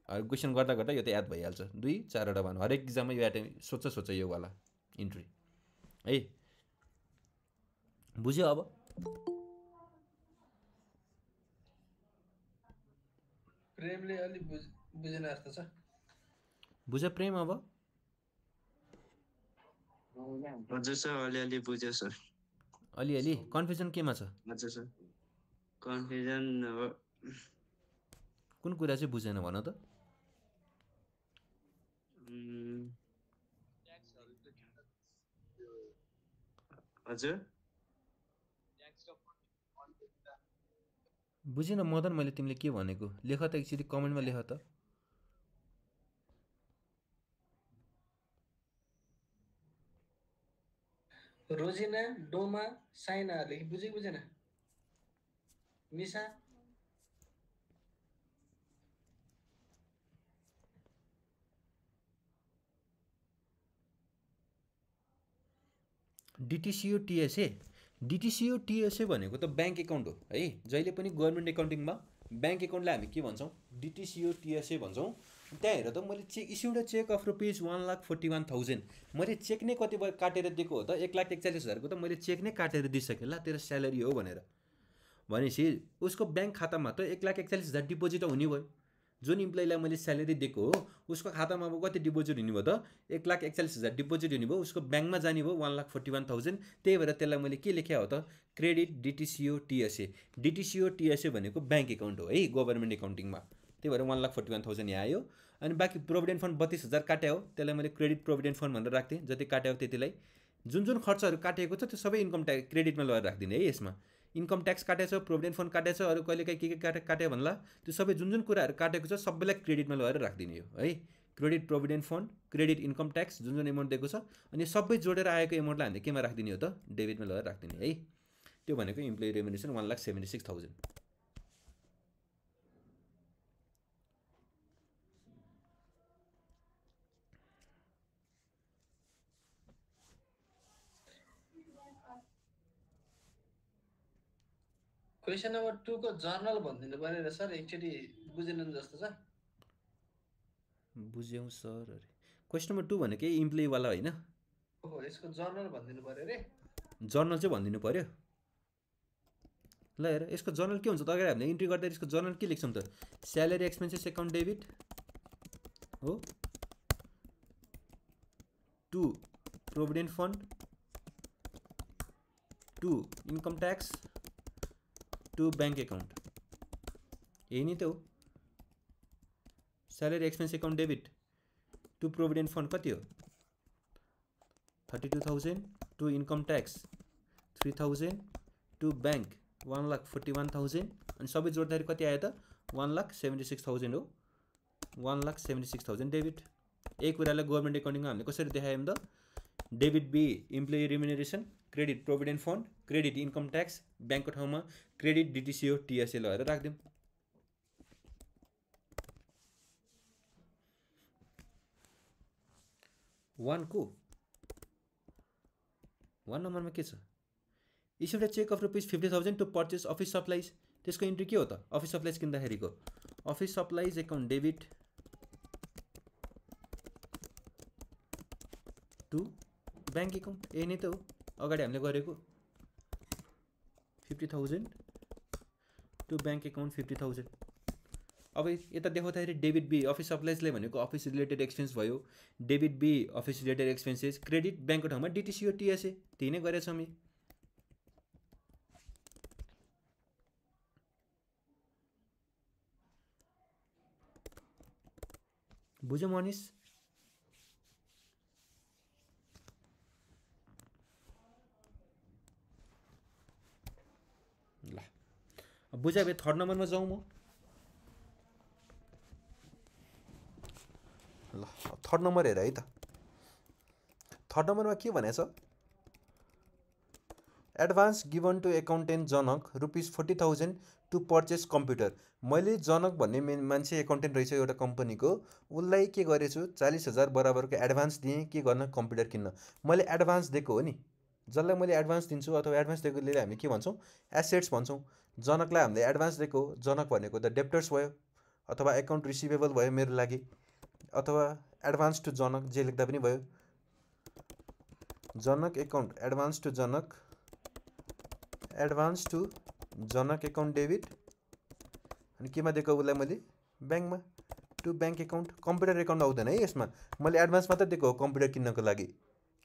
क्वेसन गर्दा गर्दा यो त याद भइहाल्छ 2 4 वटा 1 हरेक इक्जाममा यो याद सोच्छ यो वाला इन्ट्री है बुझ्यो अब प्रेमले अलि बुझेन जस्तो छ बुझ्यो प्रेम अब हजुर सर अलिअलि बुझ्यो सर अलिअलि कन्फ्युजन केमा छ हजुर सर कन्फ्युजन अब कुन कुरा चाहिँ बुझेन भन त हजुर बुझिन मदन मैले तिमीले के भनेको लेख त एकचोटि कमेन्टमा लेख त रोजिना डोमा साइनाहरूले बुझेको बुझेन मिसा डिटिसिओ टिएसए डिटिसिओ टिएसए भनेको त ब्याङ्क एकाउन्ट हो है जहिले पनि गभर्मेन्ट एकाउन्टिङमा ब्याङ्क एकाउन्टलाई हामी के भन्छौँ डिटिसिओ टिएसए भन्छौँ त्यहाँ हेर त मैले cheque issued a cheque of rupees 1,41,000 मैले चेक नै कति काटेर दिएको हो त 1,41,000 को त मैले चेक नै काटेर दिइसकेँ ल तेरो स्यालेरी हो भनेर भनेपछि उसको ब्याङ्क खातामा त 1,41,000 डिपोजिट हुने भयो जुन इम्प्लोइलाई मैले स्यालेरी दिएको हो उसको खातामा अब कति डिपोजिट हुने भयो त 1,41,000 डिपोजिट हुने भयो उसको ब्याङ्कमा जाने भयो 1,41,000 त्यही भएर त्यसलाई मैले के लेख्या हो त क्रेडिट डिटिसिओ टिएसए भनेको ब्याङ्क एकाउन्ट हो है गभर्मेन्ट एकाउन्टिङमा त्यही भएर 1,41,000 यहाँ आयो अनि बाँकी प्रोभिडेन्ट फन्ड 32,000 काट्या हो त्यसलाई मैले क्रेडिट प्रोभिडेन्ट फन्ड भनेर राख्थेँ जति काट्या हो त्यतिलाई जुन खर्चहरू काटेको छ त्यो सबै इन्कम ट्याक्स क्रेडिटमा लगाएर राखिदिने है यसमा इन्कम ट्याक्स काटेछ प्रोभिडेन्ट फन्ड काटेछ अरू कहिलेकाहीँ के काट्यो भन्ला त्यो सबै जुन कुराहरू काटेको छ सबैलाई क्रेडिटमा लगाएर राखिदिने हो है credit provident fund credit income tax जुन एमाउन्ट दिएको छ अनि सबै जोडेर आएको एमाउन्टलाई हामीले केमा राखिदिने हो त डेबिटमा लगाएर राखिदिने है त्यो भनेको इम्प्लोइ रेम्युनेसन 1,76,000 क्वेसन नम्बर 2 को जर्नल भनिदिनु पर्यो र सर एकचोटि बुझेनन् जस्तो छ बुझ्यौँ सर अरे क्वेसन नम्बर 2 भनेको इम्प्लोइवाला होइन ओहो यसको जर्नल भनिदिनु पर्यो रे जर्नल चाहिँ भनिदिनु पर्यो ल हेर यसको जर्नल के हुन्छ त अगाडि हामीले इन्ट्री गर्दा यसको जर्नल के लेख्छौँ त स्यालेरी एक्सपेन्सेस एकाउन्ट डेबिट हो to provident fund to income tax to bank account यही नै त हो salary expense account debit to provident fund कति हो 32,000 to income tax 3,000 to bank 1,41,000 अनि सबै जोड्दाखेरि कति आयो त 1,76,000 हो 1,76,000 डेबिट यही कुरालाई गभर्मेन्ट एकाउन्टिङमा हामीले कसरी देखायौँ त debit be employee remuneration credit provident fund credit income tax ब्याङ्कको ठाउँमा क्रेडिट डिटिसिओ टिएसए लगाएर राखिदिउँ 1 को 1 नम्बरमा के छ issued a cheque of rupees 50,000 to purchase office supplies त्यसको इन्ट्री के हो त अफिस सप्लाइज किन्दाखेरिको office supplies account debit to bank account यही नै त हो अगाडि हामीले गरेको 50,000 टु ब्याङ्क एकाउन्ट 50,000 अब यता देखाउँदाखेरि डेबिट बी अफिस सप्लाइजले भनेको अफिस रिलेटेड एक्सपेन्स भयो debit B office related expenses credit ब्याङ्कको ठाउँमा डिटिसिओ टिएसए त्यही नै गरेछौँ हामी बुझ्यौ मनिष ल बुझ्यो अब थर्ड नम्बरमा जाउँ म ल थर्ड नम्बर हेर है त थर्ड नम्बरमा के भनेछ advance given to accountant Janak rupees 40,000 to purchase computer मैले जनक भन्ने मान्छे एकाउन्टेन्ट रहेछ एउटा कम्पनीको उसलाई के गरेछु 40,000 बराबरको एडभान्स दिएँ के गर्न कम्प्युटर किन्न मैले एडभान्स दिएको हो नि जसलाई मैले एडभान्स दिन्छु अथवा एडभान्स दिएकोले हामी के भन्छौँ एसेट्स भन्छौँ जनकलाई हामीले एडभान्स दिएको जनक भनेको त डेप्टर्स भयो अथवा एकाउन्ट रिसिभेबल भयो मेरो लागि अथवा एडभान्स टु जनक जे लेख्दा पनि भयो Janak account advance to Janak advance to Janak account debit अनि केमा दिएको उसलाई मैले ब्याङ्कमा to bank account computer account आउँदैन है यसमा मैले एडभान्स मात्र दिएको हो कम्प्युटर किन्नको लागि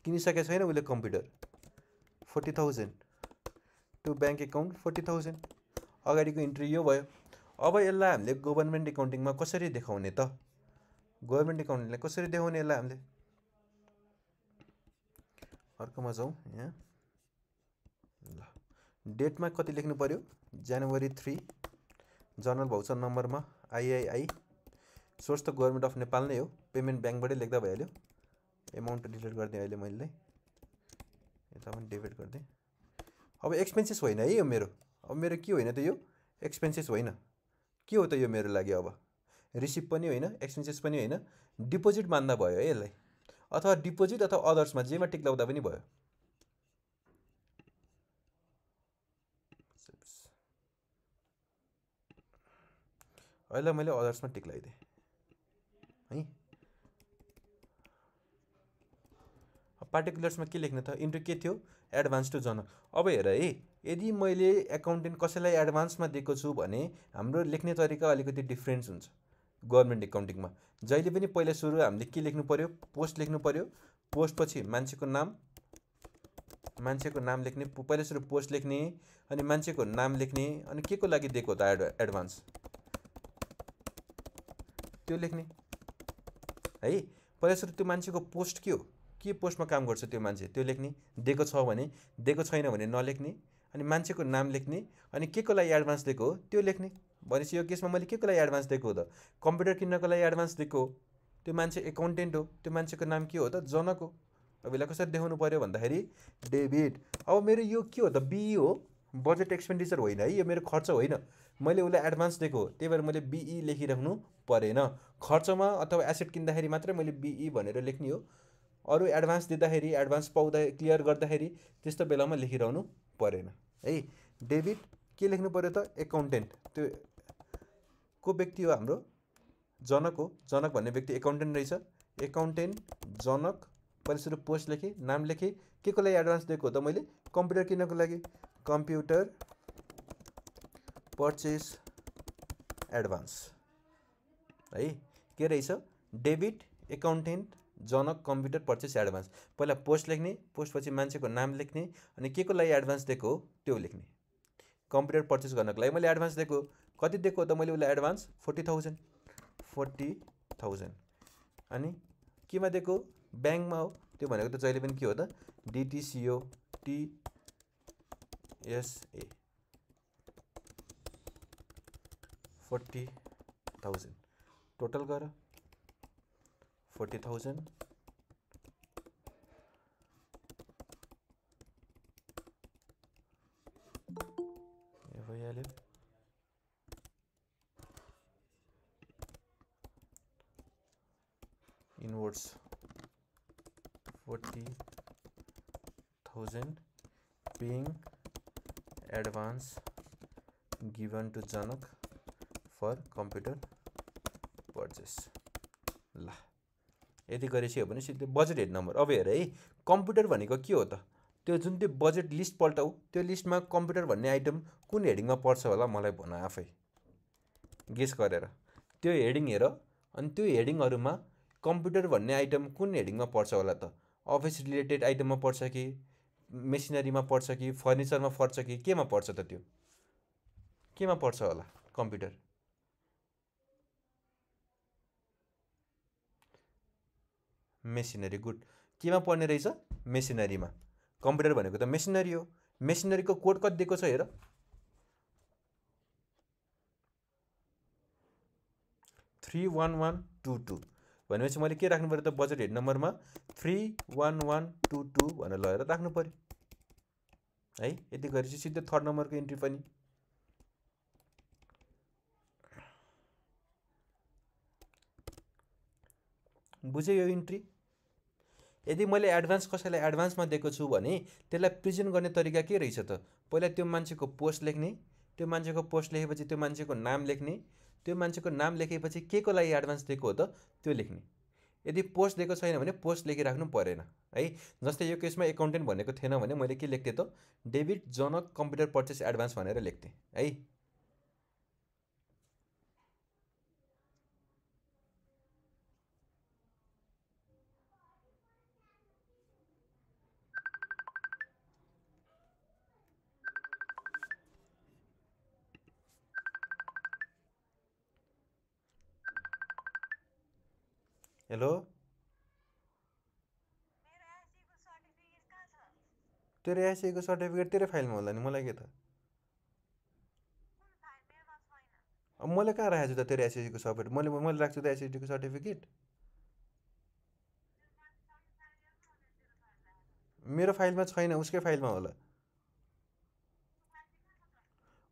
किनिसकेको छैन उसले कम्प्युटर 40,000 टु ब्याङ्क एकाउन्ट 40,000 अगाडिको इन्ट्री यो भयो। अब यसलाई हामीले गभर्नमेन्ट एकाउन्टिङमा कसरी देखाउने त गभर्नमेन्ट एकाउन्टिङलाई कसरी देखाउने यसलाई हामीले अर्कोमा जाउँ यहाँ ल डेटमा कति लेख्नु पर्यो जनवरी 3 जर्नल भाउचर नम्बरमा आइआइआई सोर्स त गभर्नमेन्ट अफ नेपाल नै हो पेमेन्ट ब्याङ्कबाटै लेख्दा भइहाल्यो एमाउन्ट डिलिट गरिदिएँ अहिले मैले यता पनि डेबिट गरिदिएँ। अब एक्सपेन्सेस होइन है यो मेरो अब मेरो के होइन त यो एक्सपेन्सेस होइन के हो त यो मेरो लागि अब रिसिप्ट पनि होइन एक्सपेन्सेस पनि होइन डिपोजिट मान्दा भयो है यसलाई अथवा डिपोजिट अथवा अदर्समा जेमा टिक लाउँदा पनि भयो। अहिले मैले अदर्समा टिक लगाइदिएँ है। पार्टिकुलर्समा के लेख्ने त इन्ट्री के थियो एडभान्स टु जनक। अब हेर है यदि मैले एकाउन्टेन्ट कसैलाई एडभान्समा दिएको छु भने हाम्रो लेख्ने तरिका अलिकति डिफ्रेन्स हुन्छ गभर्नमेन्ट एकाउन्टिङमा। जहिले पनि पहिला सुरु हामीले के लेख्नु पर्यो पोस्ट लेख्नु पर्यो पोस्ट पछि मान्छेको नाम लेख्ने पहिला सुरु पोस्ट लेख्ने अनि मान्छेको नाम लेख्ने अनि के को लागि दिएको त एडभान्स त्यो लेख्ने है। पहिला सुरु त्यो मान्छेको पोस्ट के हो के पोस्टमा काम गर्छ त्यो मान्छे त्यो लेख्ने दिएको छ भने दिएको छैन भने नलेख्ने अनि मान्छेको नाम लेख्ने अनि के को लागि एडभान्स दिएको हो त्यो लेख्ने। भनेपछि यो केसमा मैले के को लागि एडभान्स दिएको हो त कम्प्युटर किन्नको लागि एडभान्स दिएको हो त्यो मान्छे एकाउन्टेन्ट हो त्यो मान्छेको नाम के हो त जनक हो। अब यसलाई कसरी देखाउनु पर्यो भन्दाखेरि डेबिट। अब मेरो यो के हो त बिई हो बजेट एक्सपेन्डिचर होइन है यो मेरो खर्च होइन मैले उसलाई एडभान्स दिएको हो त्यही भएर मैले बिई लेखिराख्नु परेन। खर्चमा अथवा एसेट किन्दाखेरि मात्रै मैले बिई भनेर लेख्ने हो अरू एडभान्स दिँदाखेरि एडभान्स पाउँदा क्लियर गर्दाखेरि त्यस्तो बेलामा लेखिरहनु परेन है। डेबिट के लेख्नु पर्यो त एकाउन्टेन्ट त्यो को व्यक्ति हो हाम्रो जनक हो जनक भन्ने व्यक्ति एकाउन्टेन्ट रहेछ एकाउन्टेन्ट जनक पहिला सुरु पोस्ट लेखेँ नाम लेखेँ के को लागि एडभान्स दिएको हो त मैले कम्प्युटर किन्नको लागि कम्प्युटर पर्चेस एडभान्स है के रहेछ डेबिट एकाउन्टेन्ट जनक कम्प्युटर पर्चेस एडभान्स। पहिला पोस्ट लेख्ने पोस्टपछि मान्छेको नाम लेख्ने अनि के को लागि एडभान्स दिएको हो त्यो लेख्ने। कम्प्युटर पर्चेस गर्नको लागि मैले एडभान्स दिएको कति दिएको हो त मैले उसलाई एडभान्स 40,000 अनि केमा दिएको ब्याङ्कमा हो त्यो भनेको त जहिले पनि के हो त डिटिसिओ टिएसए 40,000 टोटल गर 40,000 यो भइहाल्यो। Inwards 40,000 paying advance given to Janak for computer purchase. ल यदि गरेपछि हो भने सिधै बजेट हेड नम्बर। अब हेर है कम्प्युटर भनेको के हो त त्यो जुन त्यो बजेट लिस्ट पल्टाऊ त्यो लिस्टमा कम्प्युटर भन्ने आइटम कुन हेडिङमा पर्छ होला मलाई भन आफै गेस गरेर त्यो हेडिङ हेर अनि त्यो हेडिङहरूमा कम्प्युटर भन्ने आइटम कुन हेडिङमा पर्छ होला त अफिस रिलेटेड आइटममा पर्छ कि मेसिनरीमा पर्छ कि फर्निचरमा पर्छ कि केमा पर्छ त त्यो केमा पर्छ होला कम्प्युटर मेसिनरी गुड केमा पर्ने रहेछ मेसिनरीमा कम्प्युटर भनेको त मेसिनरी हो मेसिनरीको कोड कति दिएको छ हेर 31122 भनेपछि मैले के राख्नु पर्यो त बजेट हेड नम्बरमा 31122 भनेर लगेर राख्नु पर्यो है। यति गरेपछि सिधै थर्ड नम्बरको इन्ट्री पनि बुझ्यो यो इन्ट्री। यदि मैले एडभान्स कसैलाई एडभान्समा दिएको छु भने त्यसलाई प्रेजेन्ट गर्ने तरिका के रहेछ त पहिला त्यो मान्छेको पोस्ट लेख्ने त्यो मान्छेको पोस्ट लेखेपछि त्यो मान्छेको नाम लेख्ने त्यो मान्छेको नाम लेखेपछि के को लागि एडभान्स दिएको हो त त्यो लेख्ने। यदि पोस्ट दिएको छैन भने पोस्ट लेखिराख्नु परेन है। जस्तै यो केसमा एकाउन्टेन्ट भनेको थिएन भने मैले के लेख्थेँ त डेबिट जनक कम्प्युटर पर्चेस एडभान्स भनेर लेख्थेँ है। हेलो तेरो एसईको सर्टिफिकेट तेरो फाइलमा होला नि मलाई के त अब मैले कहाँ राखेको छु त तेरो एसएससीको सर्टिफिकेट मैले राख्छु त एसएससीको सर्टिफिकेट मेरो फाइलमा छैन उसकै फाइलमा होला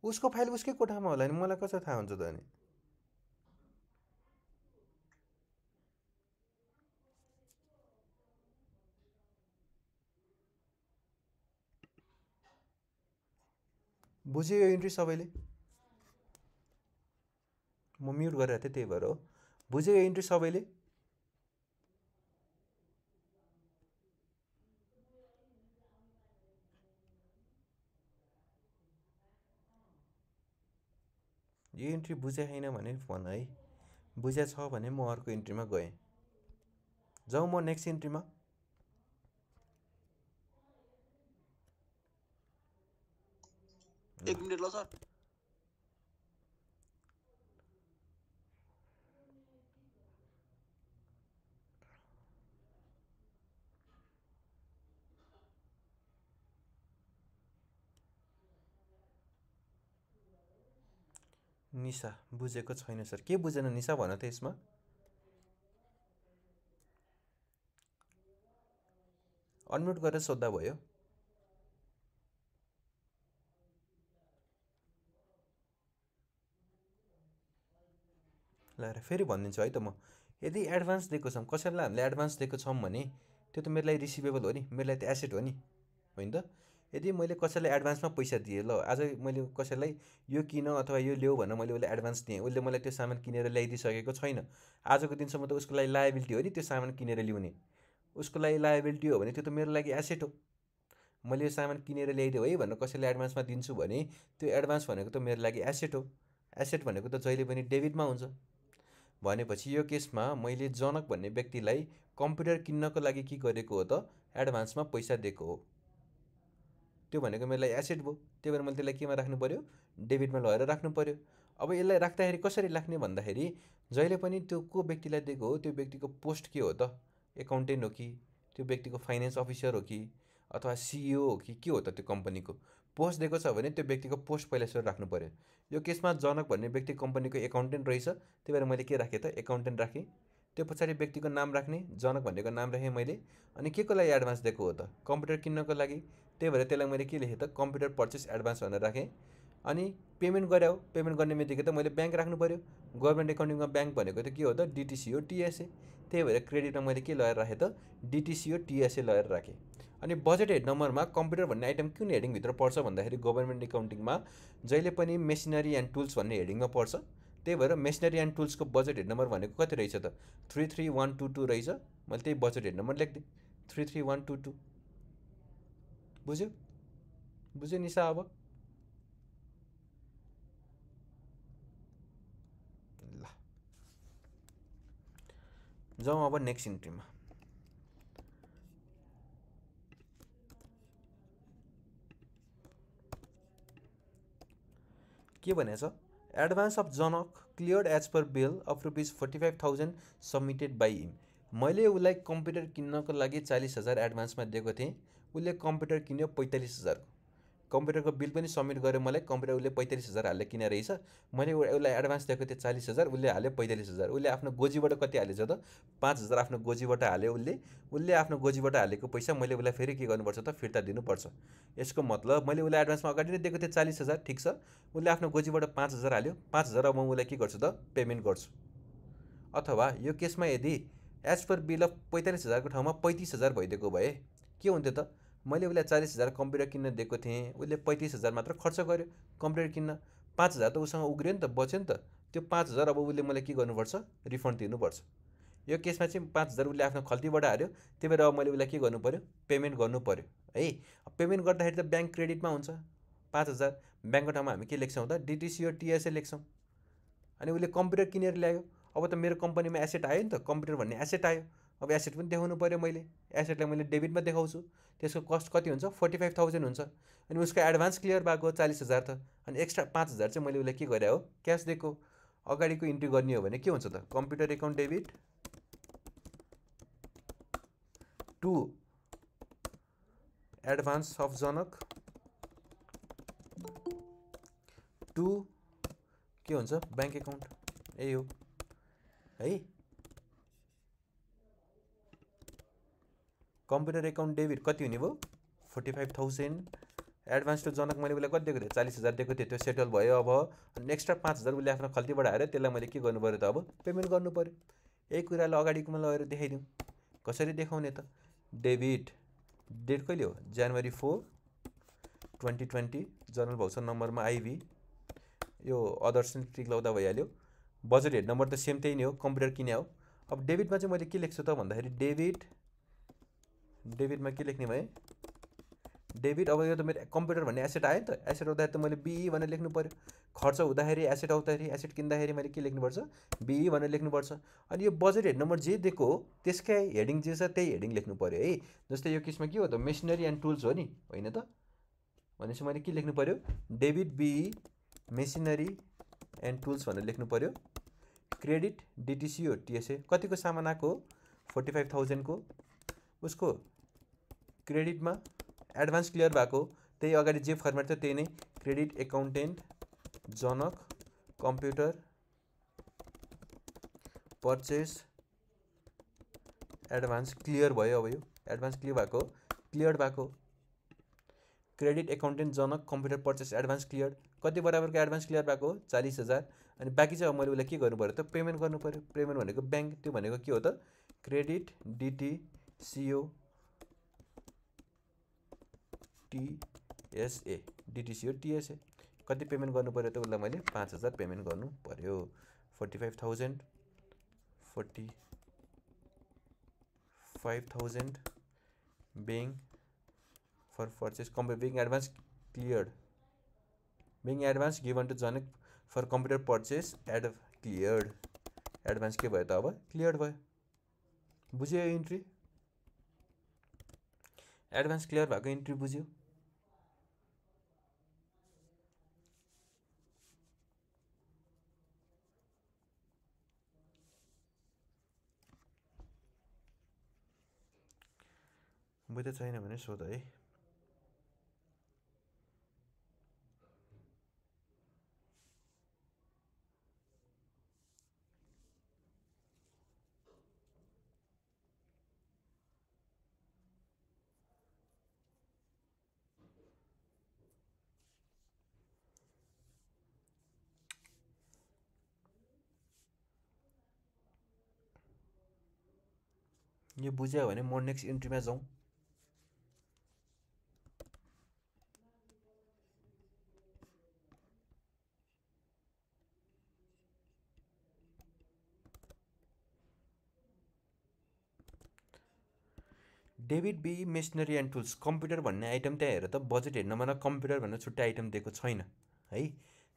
उसको फाइल उसकै कोठामा होला नि मलाई कसरी थाहा हुन्छ त अनि बुझ्यो यो इन्ट्री सबैले म म्युट गरेर थिएँ त्यही भएर हो बुझ्यो यो इन्ट्री सबैले यो इन्ट्री बुझे छैन भने भन है बुझे छ भने म अर्को इन्ट्रीमा गएँ जाउँ म नेक्स्ट इन्ट्रीमा एक मिनट ल सर निशा बुझेको छैन सर के बुझेन निशा भन त यसमा अनम्युट गरेर सोद्धा भयो ल फेरि भनिदिन्छु है त म यदि एडभान्स दिएको छौँ कसैलाई हामीले एडभान्स दिएको छौँ भने त्यो त मेरो लागि रिसिभेबल हो नि मेरो लागि त एसेट हो नि होइन त यदि मैले कसैलाई एडभान्समा पैसा दिएँ ल आज मैले कसैलाई यो किन अथवा यो ल्याऊ भनेर मैले उसलाई एडभान्स दिएँ उसले मलाई त्यो सामान किनेर ल्याइदिइसकेको छैन आजको दिनसम्म त उसको लागि लायबिलिटी हो नि त्यो सामान किनेर ल्याउने उसको लागि लायबिलिटी हो भने त्यो त मेरो लागि एसेट हो मैले यो सामान किनेर ल्याइदिएँ है भनेर कसैलाई एडभान्समा दिन्छु भने त्यो एडभान्स भनेको त मेरो लागि एसेट हो एसेट भनेको त जहिले पनि डेबिटमा हुन्छ भनेपछि यो केसमा मैले जनक भन्ने व्यक्तिलाई कम्प्युटर किन्नको लागि के गरेको हो त एडभान्समा पैसा दिएको हो त्यो भनेको मेरो लागि एसेट भयो त्यही भएर मैले त्यसलाई केमा राख्नु पऱ्यो डेबिटमा लगेर राख्नु पऱ्यो अब यसलाई राख्दाखेरि कसरी राख्ने भन्दाखेरि जहिले पनि त्यो को व्यक्तिलाई दिएको हो त्यो व्यक्तिको पोस्ट के हो त एकाउन्टेन्ट हो कि त्यो व्यक्तिको फाइनेन्स अफिसर हो कि अथवा सिइओ हो कि के हो त त्यो कम्पनीको पोस्ट दिएको छ भने त्यो व्यक्तिको पोस्ट पहिला सुरु राख्नु पऱ्यो यो केसमा जनक भन्ने व्यक्ति कम्पनीको एकाउन्टेन्ट रहेछ त्यही भएर मैले के राखेँ त एकाउन्टेन्ट राखेँ त्यो पछाडि व्यक्तिको नाम राख्ने जनक भन्नेको नाम राखेँ मैले अनि के को लागि एडभान्स दिएको हो त कम्प्युटर किन्नको लागि त्यही भएर त्यसलाई मैले के लेखेँ त कम्प्युटर पर्चेस एडभान्स भनेर राखेँ अनि पेमेन्ट गरे हो पेमेन्ट गर्ने बित्तिकै त मैले ब्याङ्क राख्नु पऱ्यो गभर्मेन्ट एकाउन्टिङमा ब्याङ्क भनेको त के हो त डिटिसी हो टिएसए त्यही भएर क्रेडिटमा मैले के लगाएर राखेँ त डिटिसी हो टिएसए लगाएर राखेँ अनि बजेट हेड नम्बरमा कम्प्युटर भन्ने आइटम कुन हेडिङभित्र पर्छ भन्दाखेरि गभर्मेन्ट एकाउन्टिङमा जहिले पनि मेसिनरी एन्ड टुल्स भन्ने हेडिङमा पर्छ त्यही भएर मेसिनरी एन्ड टुल्सको बजेट हेड नम्बर भनेको कति रहेछ त 33122 रहेछ मैले त्यही बजेट हेड नम्बर लेखिदिएँ 33122 बुझ्यो बुझ्यो निशा अब ल जाउँ अब नेक्स्ट इन्ट्रीमा के भनेछ advance of Janak cleared as per bill of ₹45,000 submitted by him मैले उसलाई कम्प्युटर किन्नको लागि 40,000 एडभान्समा दिएको थिएँ उसले कम्प्युटर किन्यो 45,000 कम्प्युटरको बिल पनि सबमिट गर्यो मलाई कम्प्युटर उसले 45,000 हालेर किनेर रहेछ मैले उसलाई एडभान्स दिएको थिएँ 40,000 उसले हाल्यो 45,000 उसले आफ्नो गोजीबाट कति हालेछ त 5,000 आफ्नो गोजीबाट हाल्यो उसले आफ्नो गोजीबाट हालेको पैसा मैले उसलाई फेरि के गर्नुपर्छ त फिर्ता दिनुपर्छ यसको मतलब मैले उसलाई एडभान्समा अगाडि नै दिएको थिएँ 40,000 ठिक छ उसले आफ्नो गोजीबाट 5,000 हाल्यो 5,000 अब म उसलाई के गर्छु त पेमेन्ट गर्छु अथवा यो केसमा यदि एज पर बिल अफ 45,000 को ठाउँमा 35,000 भइदिएको भए के हुन्थ्यो त मैले उसलाई 40,000 कम्प्युटर किन्न दिएको थिएँ उसले 35,000 मात्र खर्च गर्यो कम्प्युटर किन्न 5,000 त उसँग उग्रियो नि त बच्यो नि त त्यो 5,000 अब उसले मलाई के गर्नुपर्छ रिफन्ड दिनुपर्छ यो केसमा चाहिँ 5,000 उसले आफ्नो खल्तीबाट हाल्यो त्यही भएर अब मैले उसलाई के गर्नु पऱ्यो पेमेन्ट गर्नु पऱ्यो है पेमेन्ट गर्दाखेरि त ब्याङ्क क्रेडिटमा हुन्छ 5,000 ब्याङ्कको ठाउँमा हामी के लेख्छौँ त डिटिसी र टिएसए लेख्छौँ अनि उसले कम्प्युटर किनेर ल्यायो अब त मेरो कम्पनीमा एसेट आयो नि त कम्प्युटर भन्ने एसेट आयो अब एसेट पनि देखाउनु पऱ्यो मैले एसेटलाई मैले डेबिटमा देखाउँछु त्यसको कस्ट कति हुन्छ 45,000 हुन्छ अनि उसको एडभान्स क्लियर भएको 40,000 त अनि एक्स्ट्रा 5,000 चाहिँ मैले उसलाई के गरे हो क्यास दिएको अगाडिको इन्ट्री गर्ने हो भने के हुन्छ त computer account debit to advance of Janak to के हुन्छ ब्याङ्क एकाउन्ट यही हो है। कम्प्युटर एकाउन्ट डेबिट कति हुने भयो 45,000। एडभान्स टु जनक मैले उसलाई कति दिएको थिएँ 40,000 दिएको थिएँ, त्यो सेटल भयो। अब एक्स्ट्रा 5,000 उसले आफ्नो खल्तीबाट आएर त्यसलाई मैले के गर्नु पऱ्यो त अब पेमेन्ट गर्नु पऱ्यो। यही कुरालाई अगाडिकोमा लगेर देखाइदिउँ। कसरी देखाउने त? डेबिट डेट कहिले हो जनवरी 4, 2020, जर्नल भाउचर नम्बरमा आइभी, यो अदर्स टिक लाउँदा भइहाल्यो। बजेट हेड नम्बर त सेम त्यही नै हो, कम्प्युटर किने हो। अब डेबिटमा चाहिँ मैले के लेख्छु त भन्दाखेरि डेबिटमा के लेख्ने भएँ डेबिट। अब यो त मेरो कम्प्युटर भन्ने एसेट आयो नि त, एसेट आउँदाखेरि त मैले बिई भनेर लेख्नु पऱ्यो। खर्च हुँदाखेरि एसेट आउँदाखेरि एसेट किन्दाखेरि मैले के लेख्नुपर्छ बिई भनेर लेख्नुपर्छ। अनि यो बजेट हेड नम्बर जे दिएको हो त्यसकै हेडिङ जे छ त्यही हेडिङ लेख्नु पऱ्यो है। जस्तै यो केसमा के हो त मेसिनरी एन्ड टुल्स हो नि, होइन त? भनेपछि मैले के लेख्नु पऱ्यो debit be machinery and tools भनेर लेख्नु पऱ्यो। क्रेडिट डिटिसी हो टिएसए कतिको सामान आएको 45,000 को, उसको क्रेडिटमा एडभान्स क्लियर भएको त्यही अगाडि जे फर्मेट छ त्यही नै क्रेडिट एकाउन्टेन्ट जनक कम्प्युटर पर्चेस एडभान्स क्लियर भयो। अब यो एडभान्स क्लियर भएको क्रेडिट एकाउन्टेन्ट जनक कम्प्युटर पर्चेस एडभान्स क्लियर कति बराबरको एडभान्स क्लियर भएको 40,000। अनि बाँकी चाहिँ अब मैले उसलाई के गर्नु पऱ्यो त पेमेन्ट गर्नु पऱ्यो। पेमेन्ट भनेको ब्याङ्क, त्यो भनेको के हो त क्रेडिट डिटिसिओ टिएसए डिटिसिओ टिएसए कति पेमेन्ट गर्नु पऱ्यो त उसलाई मैले 5,000 पेमेन्ट गर्नु पऱ्यो। 45,000 being for purchase being advance cleared, being advance given to Janak for computer purchase cleared। Advance के भयो त अब क्लियर भयो। बुझ्यो यो इन्ट्री? एडभान्स क्लियर भएको इन्ट्री बुझ्यो? बुझ्दै छैन भने सोध है। यो बुझ्यो भने म नेक्स्ट इन्ट्रीमा जाउँ। Debit B machinery and tools computer भन्ने आइटम त्यहाँ हेर त बजेट हेड नम्बरमा कम्प्युटर भनेर छुट्टै आइटम दिएको छैन है।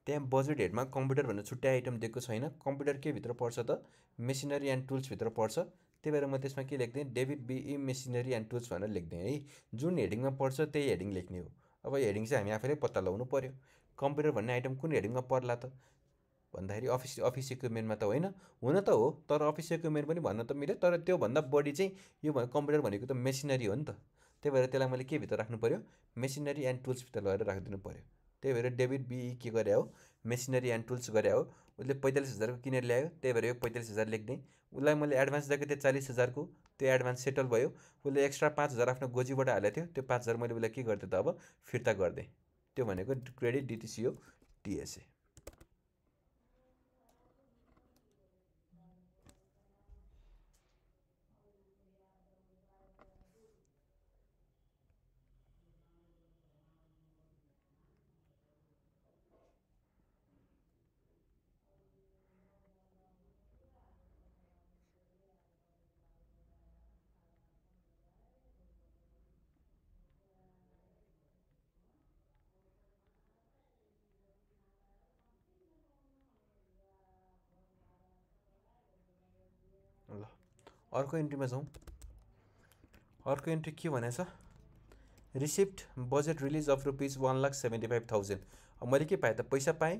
त्यहाँ बजेट हेडमा कम्प्युटर भनेर छुट्टै आइटम दिएको छैन। कम्प्युटर के भित्र पर्छ त मेसिनरी एन्ड टुल्स भित्र पर्छ। त्यही भएर म त्यसमा के लेख्दिएँ debit be machinery and tools भनेर लेख्दिएँ है। जुन हेडिङमा पर्छ त्यही हेडिङ लेख्ने हो। अब हेडिङ चाहिँ हामी आफैले पत्ता लगाउनु पर्यो। कम्प्युटर भन्ने आइटम कुन हेडिङमा पर्ला त भन्दाखेरि अफिस इक्विपमेन्टमा त होइन, हुन त हो तर अफिस इक्विपमेन्ट पनि भन्न त मिल्यो, तर त्योभन्दा बढी चाहिँ यो कम्प्युटर भनेको त मेसिनरी हो नि त। त्यही भएर त्यसलाई मैले के भित्र राख्नु पऱ्यो मेसिनरी एन्ड टुल्स भित्र लगेर राखिदिनु पऱ्यो। त्यही भएर डेबिट बिई के गरे हो मेसिनरी एन्ड टुल्स गरे हो। उसले 45,000 को किनेर ल्यायो, त्यही भएर यो 45,000 लेख्ने। उसलाई मैले एडभान्स दिएको थिएँ 40,000 को, त्यो एडभान्स सेटल भयो। उसले एक्स्ट्रा 5,000 आफ्नो गोजीबाट हालेको थियो, त्यो 5,000 मैले उसलाई के गरिदिएँ त अब फिर्ता गरिदिएँ। त्यो भनेको क्रेडिट डिटिसिओ टिएसए। ल अर्को इन्ट्रीमा जाउँ। अर्को इन्ट्री के भनेछ receipt budget release of rupees 1,75,000। अब मैले के पाएँ त पैसा पाएँ।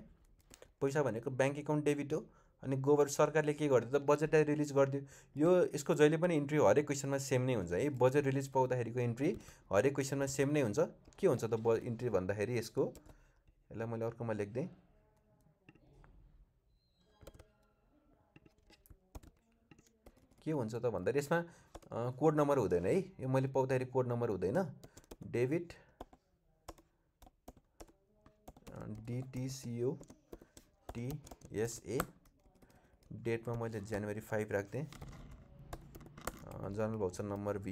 पैसा भनेको ब्याङ्क एकाउन्ट डेबिट हो अनि सरकारले के गर्यो त बजेटलाई रिलिज गरिदियो। यो यसको जहिले पनि इन्ट्री हरेक क्वेसनमा सेम नै हुन्छ है। बजेट रिलिज पाउँदाखेरिको इन्ट्री हरेक क्वेसनमा सेम नै हुन्छ। के हुन्छ त इन्ट्री भन्दाखेरि यसको, यसलाई मैले अर्कोमा लेख्दै, के हुन्छ त भन्दाखेरि यसमा कोड नम्बर हुँदैन है। यो मैले पाउँदाखेरि कोड नम्बर हुँदैन। डेबिट DTCO TSA, डेटमा मैले जनवरी 5 राख्दै, जनरल भाउचर नम्बर B,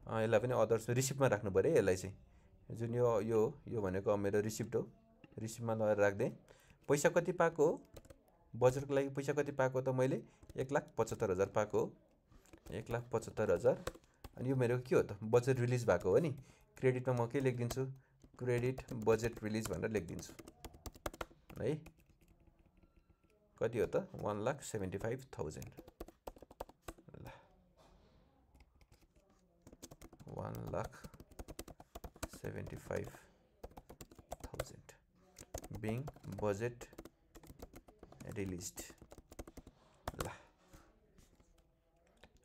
यसलाई पनि अदर्स रिसिप्टमा राख्नु पऱ्यो है। यसलाई चाहिँ जुन यो भनेको मेरो रिसिप्ट हो, रिसिप्टमा लगाएर राख्दै। पैसा कति पाएको हो, बजेटको लागि पैसा कति पाएको त मैले 1,75,000 पाएको हो, 1,75,000। अनि यो मेरो के हो त बजेट रिलिज भएको हो नि। क्रेडिटमा म के लेखिदिन्छु, क्रेडिट बजेट रिलिज भनेर लेखिदिन्छु है। कति हो त 1,75,000। ल 1,75,000 being budget released। ल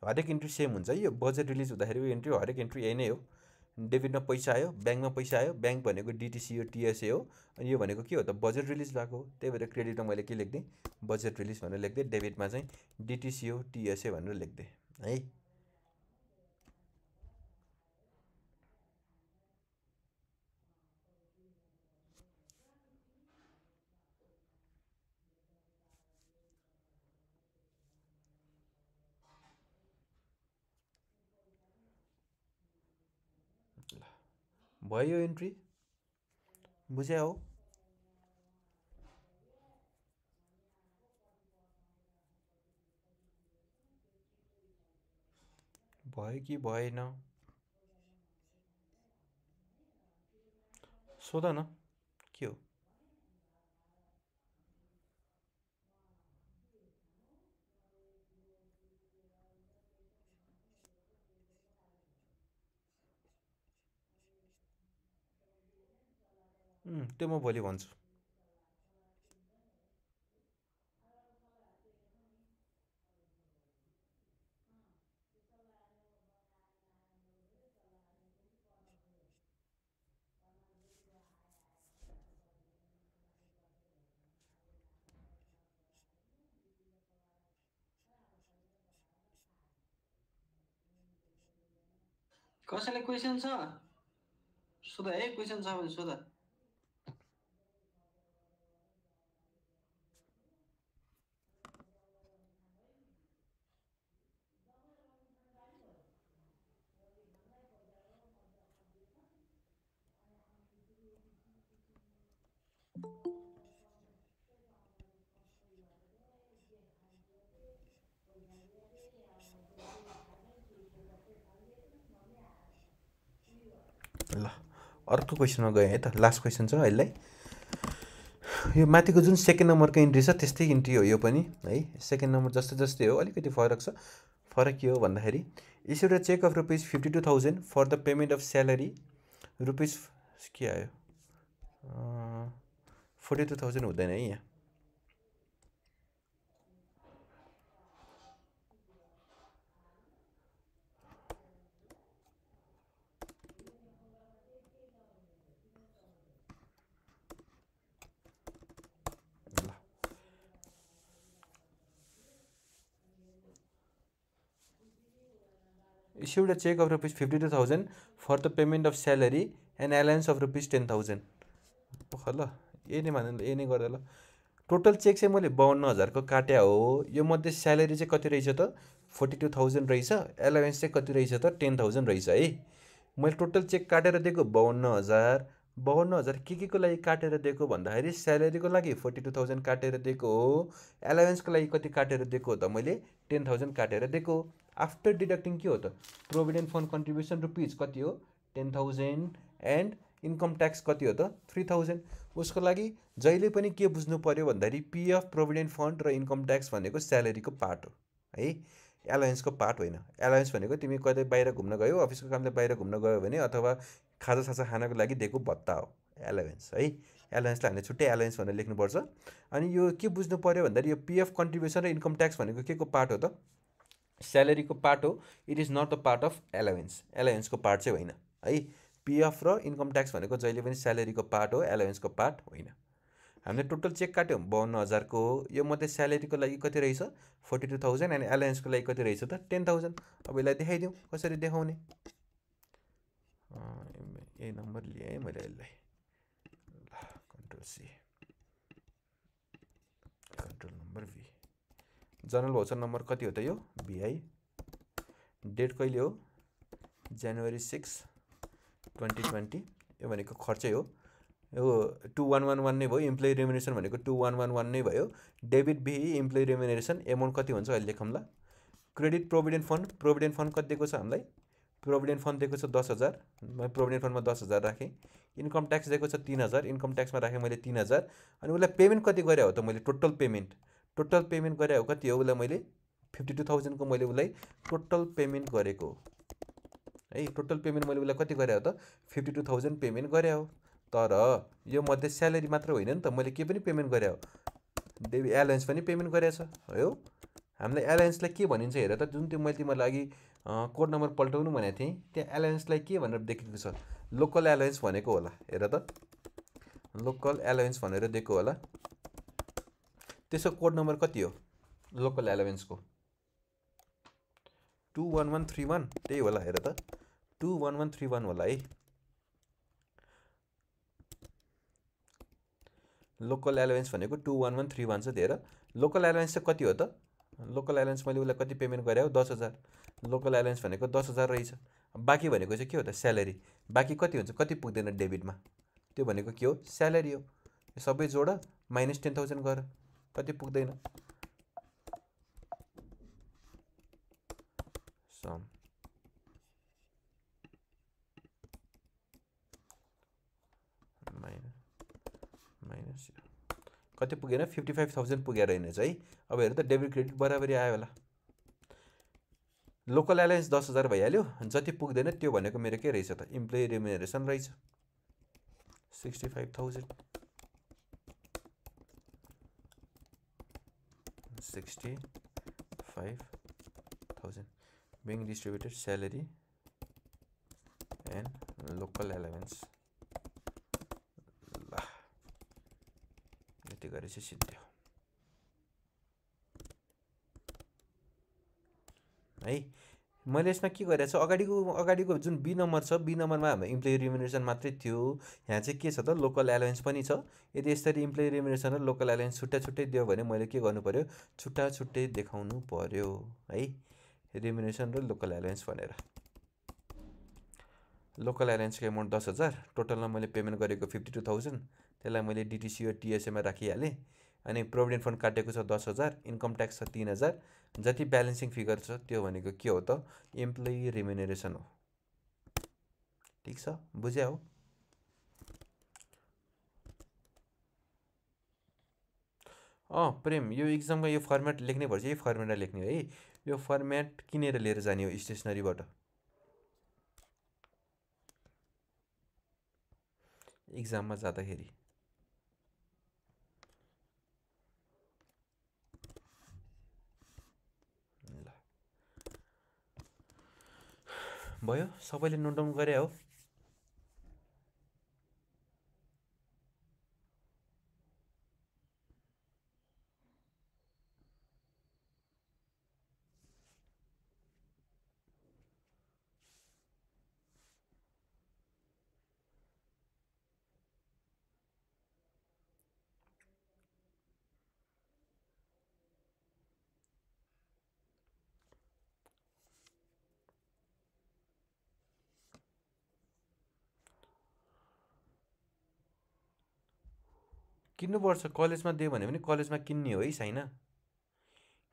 हरेक इन्ट्री सेम हुन्छ है। यो बजेट रिलिज हुँदाखेरिको इन्ट्री हरेक इन्ट्री यही नै हो। डेबिटमा पैसा आयो, ब्याङ्कमा पैसा आयो, ब्याङ्क भनेको DTCO TSA हो, अनि यो भनेको के हो त बजेट रिलिज भएको हो। त्यही भएर क्रेडिटमा मैले के लेख्दिएँ, बजेट रिलिज भनेर लेख्दै, डेबिटमा चाहिँ DTCO TSA भनेर लेख्दै है। भयो इन्ट्री, बुझ्या हो। भयो कि भएन सोध न, के हो। त्यो म भोलि भन्छु। कसैले क्वेसन छ सोध है, क्वेसन छ भने सोध। ल अर्को क्वेसनमा गएँ है त। लास्ट क्वेसन छ यसलाई। यो माथिको जुन सेकेन्ड नम्बरको इन्ट्री छ त्यस्तै इन्ट्री हो यो पनि है। सेकेन्ड नम्बर जस्तै हो, अलिकति फरक छ। फरक के हो भन्दाखेरि issued a cheque of ₹52,000 for the payment of salary rupees के आयो 42,000 हुँदैन है यहाँ। Issued a check of ₹52,000 for the payment of salary and allowance of ₹10,000। ल यही नै मान, यही नै गर्दा ल। टोटल चेक चाहिँ मैले 52,000 को काट्या हो। यो मध्ये स्यालेरी चाहिँ कति रहेछ त 42,000 रहेछ, एलावेन्स चाहिँ कति रहेछ त 10,000 रहेछ है। मैले टोटल चेक काटेर दिएको 52,000। 52,000 के को लागि काटेर दिएको भन्दाखेरि स्यालेरीको लागि 42,000 काटेर दिएको हो, एलावेन्सको लागि कति काटेर दिएको हो त मैले 10,000 काटेर दिएको। आफ्टर डिडक्टिङ के हो त प्रोभिडेन्ट फन्ड कन्ट्रिब्युसन रुपिज कति हो 10,000 एन्ड इन्कम ट्याक्स कति हो त 3,000। उसको लागि जहिले पनि के बुझ्नु पर्यो भन्दाखेरि पिएफ प्रोभिडेन्ट फन्ड र इन्कम ट्याक्स भनेको स्यालेरीको पार्ट हो है, एलावेन्सको पार्ट होइन। एलावेन्स भनेको तिमी कतै बाहिर घुम्न गयो, अफिसको कामले बाहिर घुम्न गयो भने, अथवा खाजासाजा खानको लागि दिएको भत्ता हो एलावेन्स है। एलायन्सलाई हामीले छुट्टै एलायन्स भनेर लेख्नुपर्छ। अनि यो के बुझ्नु पर्यो भन्दाखेरि यो पिएफ कन्ट्रिब्युसन र इन्कम ट्याक्स भनेको के को पार्ट हो त? स्यालेरीको पार्ट हो। It is not the part of allowance, एलावेन्सको पार्ट चाहिँ होइन है। पिएफ र इन्कम ट्याक्स भनेको जहिले पनि स्यालेरीको पार्ट हो, एलावेन्सको पार्ट होइन। हामीले टोटल चेक काट्यौँ 52,000 को हो। यो मध्ये स्यालेरीको लागि कति रहेछ 42,000 अनि एलायन्सको लागि कति रहेछ त 10,000। अब यसलाई देखाइदिउँ कसरी देखाउने। यही नम्बर लिएँ है मैले यसलाई, कन्ट्रोल सी, कन्ट्रोल नम्बर भी। जनरल भाउचर नम्बर कति हो त यो बिआई। डेट कहिले हो जनवरी 6, 2020। यो भनेको खर्चै हो। यो 2111 नै भयो। इम्प्लोइ रेम्युनेसन भनेको 2111 नै भयो। डेबिट बिई इम्प्लोइ रेम्युनेसन एमाउन्ट कति हुन्छ अहिले लेखौँ ल। Credit provident fund, provident fund कति दिएको छ हामीलाई, प्रोभिडेन्ट फन्ड दिएको छ 10,000, मैले प्रोभिडेन्ट फन्डमा 10,000 राखेँ। इन्कम ट्याक्स दिएको छ 3,000, इन्कम ट्याक्समा राखेँ मैले 3,000। अनि उसलाई पेमेन्ट कति गरे हो त मैले, टोटल पेमेन्ट गरे हो कति हो उसलाई मैले 52,000 को मैले उसलाई टोटल पेमेन्ट गरेको है। टोटल पेमेन्ट मैले उसलाई कति गरे हो त 52,000 पेमेन्ट गरे हो। तर यो मध्ये स्यालेरी मात्र होइन नि त, मैले के पनि पेमेन्ट गरे हो, एलायन्स पनि पेमेन्ट गरेछ हो। हामीले एलायन्सलाई के भनिन्छ हेर त, जुन त्यो मैले तिमीलाई अघि कोड नम्बर पल्टाउनु भनेको थिएँ, त्यहाँ एलायन्सलाई के भनेर देखेको छ, लोकल एलायन्स भनेको होला। हेर त लोकल एलायन्स भनेर दिएको होला। त्यसको कोड नम्बर कति हो लोकल एलायन्सको 21131, त्यही होला। हेर त 21131 होला है। लोकल एलायन्स भनेको 21131 छ। हेर लोकल एलायन्स चाहिँ कति हो त, लोकल एलायन्स मैले उसलाई कति पेमेन्ट गरे हो 10,000। लोकल एलायन्स भनेको 10,000 रहेछ। बाँकी भनेको चाहिँ के हो त स्यालेरी। बाँकी कति हुन्छ, कति पुग्दैन डेबिटमा, त्यो भनेको के हो स्यालेरी हो। सबै जोड माइनस 10,000 गर, कति पुग्दैन सम माइनस कति पुगेन 55,000 पुगेर रहेनछ है। अब हेर त डेबिट क्रेडिट बराबरी आयो होला। लोकल एलायन्स 10,000 भइहाल्यो, जति पुग्दैन त्यो भनेको मेरो के रहेछ त इम्प्लोइ रेम्युनरेसन रहेछ 65,000। 65,000 being distributed salary and local allowance। ल यति गरेपछि सिद्धियो है। मैले यसमा के गरेको छु, अगाडिको जुन बी नम्बर छ, बी नम्बरमा हाम्रो इम्प्लोइ रेम्युनरेसन मात्रै थियो। यहाँ चाहिँ के छ त लोकल एलायन्स पनि छ। यदि यसरी इम्प्लोइ रेम्युनरेसन र लोकल एलायन्स छुट्टै दियो भने मैले के गर्नु पर्यो, छुट्टै देखाउनु पर्यो है, रेम्युनरेसन र लोकल एलायन्स भनेर। लोकल एलायन्सको एमाउन्ट 10,000, टोटलमा मैले पेमेन्ट गरेको 52,000, त्यसलाई मैले डिटिसी र टिएसएमा राखिहालेँ। अनि प्रोभिडेन्ट फन्ड काटेको छ 10,000, इन्कम ट्याक्स छ 3,000, जति ब्यालेन्सिङ फिगर छ त्यो भनेको के हो त इम्प्लोइ रेम्युनरेसन हो। ठिक छ, बुझ्या हो। प्रेम यो इक्जाममा यो फर्मेट लेख्नै पर्छ, यही फर्मेटमा लेख्ने है। यो फर्मेट किनेर लिएर जाने हो स्टेसनरीबाट इक्जाममा जाँदाखेरि। भयो, सबैले नोट डाउन गरे हो। किन्नुपर्छ, कलेजमा दियो भने पनि कलेजमा किन्ने हो है छैन।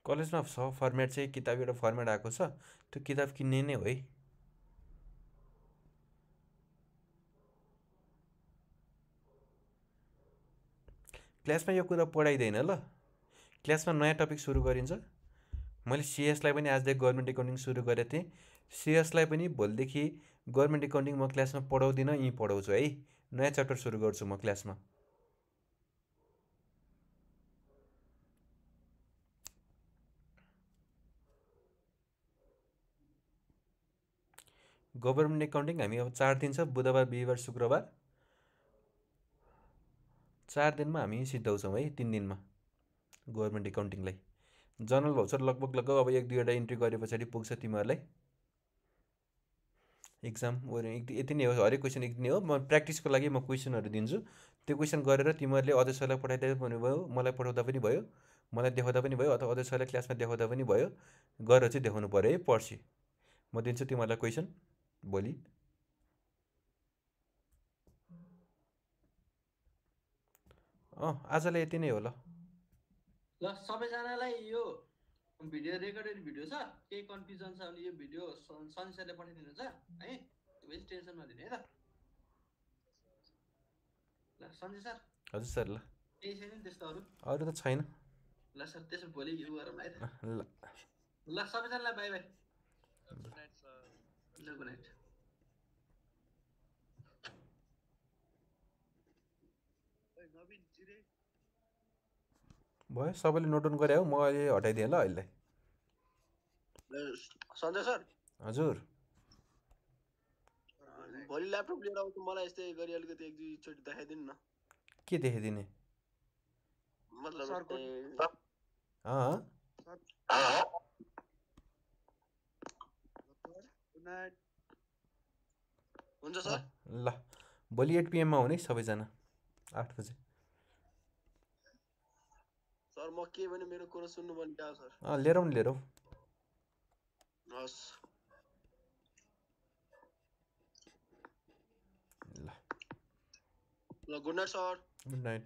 कलेजमा फर्मेट चाहिँ किताब एउटा फर्मेट आएको छ, त्यो किताब किन्ने नै हो है। क्लासमा यो कुरा पढाइँदैन ल, क्लासमा नयाँ टपिक सुरु गरिन्छ। मैले सिएसलाई पनि आजदेखि गभर्मेन्ट एकाउन्टिङ सुरु गरेको थिएँ। सिएसलाई पनि भोलिदेखि गभर्मेन्ट एकाउन्टिङ म क्लासमा पढाउँदिनँ, यहीँ पढाउँछु है। नयाँ च्याप्टर सुरु गर्छु म क्लासमा। गभर्मेन्ट एकाउन्टिङ हामी अब 4 दिन छ, बुधबार बिहिबार शुक्रबार। 4 दिनमा हामी सिद्धाउँछौँ है, 3 दिनमा गभर्मेन्ट एकाउन्टिङलाई। जनरल भाउचर लगभग अब 1-2वटा इन्ट्री गरे पछाडि पुग्छ तिमीहरूलाई एक्जाम। यति नै हो, हरेक क्वेसन यति नै हो। म प्र्याक्टिसको लागि म क्वेसनहरू दिन्छु, त्यो क्वेसन गरेर तिमीहरूले अजय सरलाई पठाइदिए पनि भयो, मलाई पठाउँदा पनि भयो, मलाई देखाउँदा पनि भयो, अथवा अजय सरलाई क्लासमा देखाउँदा पनि भयो। गरेर चाहिँ देखाउनु पऱ्यो है पर्सि। म दिन्छु तिमीहरूलाई क्वेसन भोलि। आजलाई यति नै हो ल। ल सबैजनालाई यो भिडियो रेकर्डेड भिडियो छ, केही कन्फ्युजन छ भने यो भिडियो सनी सरले पठाइदिनुहुन्छ है, बेसी टेन्सन नलिने है त। ल सञ्जय सर। हजुर सर। ल केही छैन नि त्यस्तो अरू त छैन। ल सर त्यसो भोलि यो गरौँ है त। ल ल सबैजनालाई by by. Good night sir. ल गुड नाइट। भयो, सबैले नोट डाउन गरे हो, म अहिले हटाइदिएँ ल अहिले। सञ्जय सर। हजुर। भोलि ल्यापटप लिएर आउँछु, मलाई यस्तै गरी अलिकति 1-2 चोटि देखाइदिनु न। के देखाइदिने? मतलब हुन्छ सर। ल भोलि 8 PM मा हुने सबैजना, 8 बजे। सर म के भने मेरो कुरा सुन्नु पर्ने क्या सर? लिएर आउनु लिएर आऊ। हस् ल good night sir. Good night.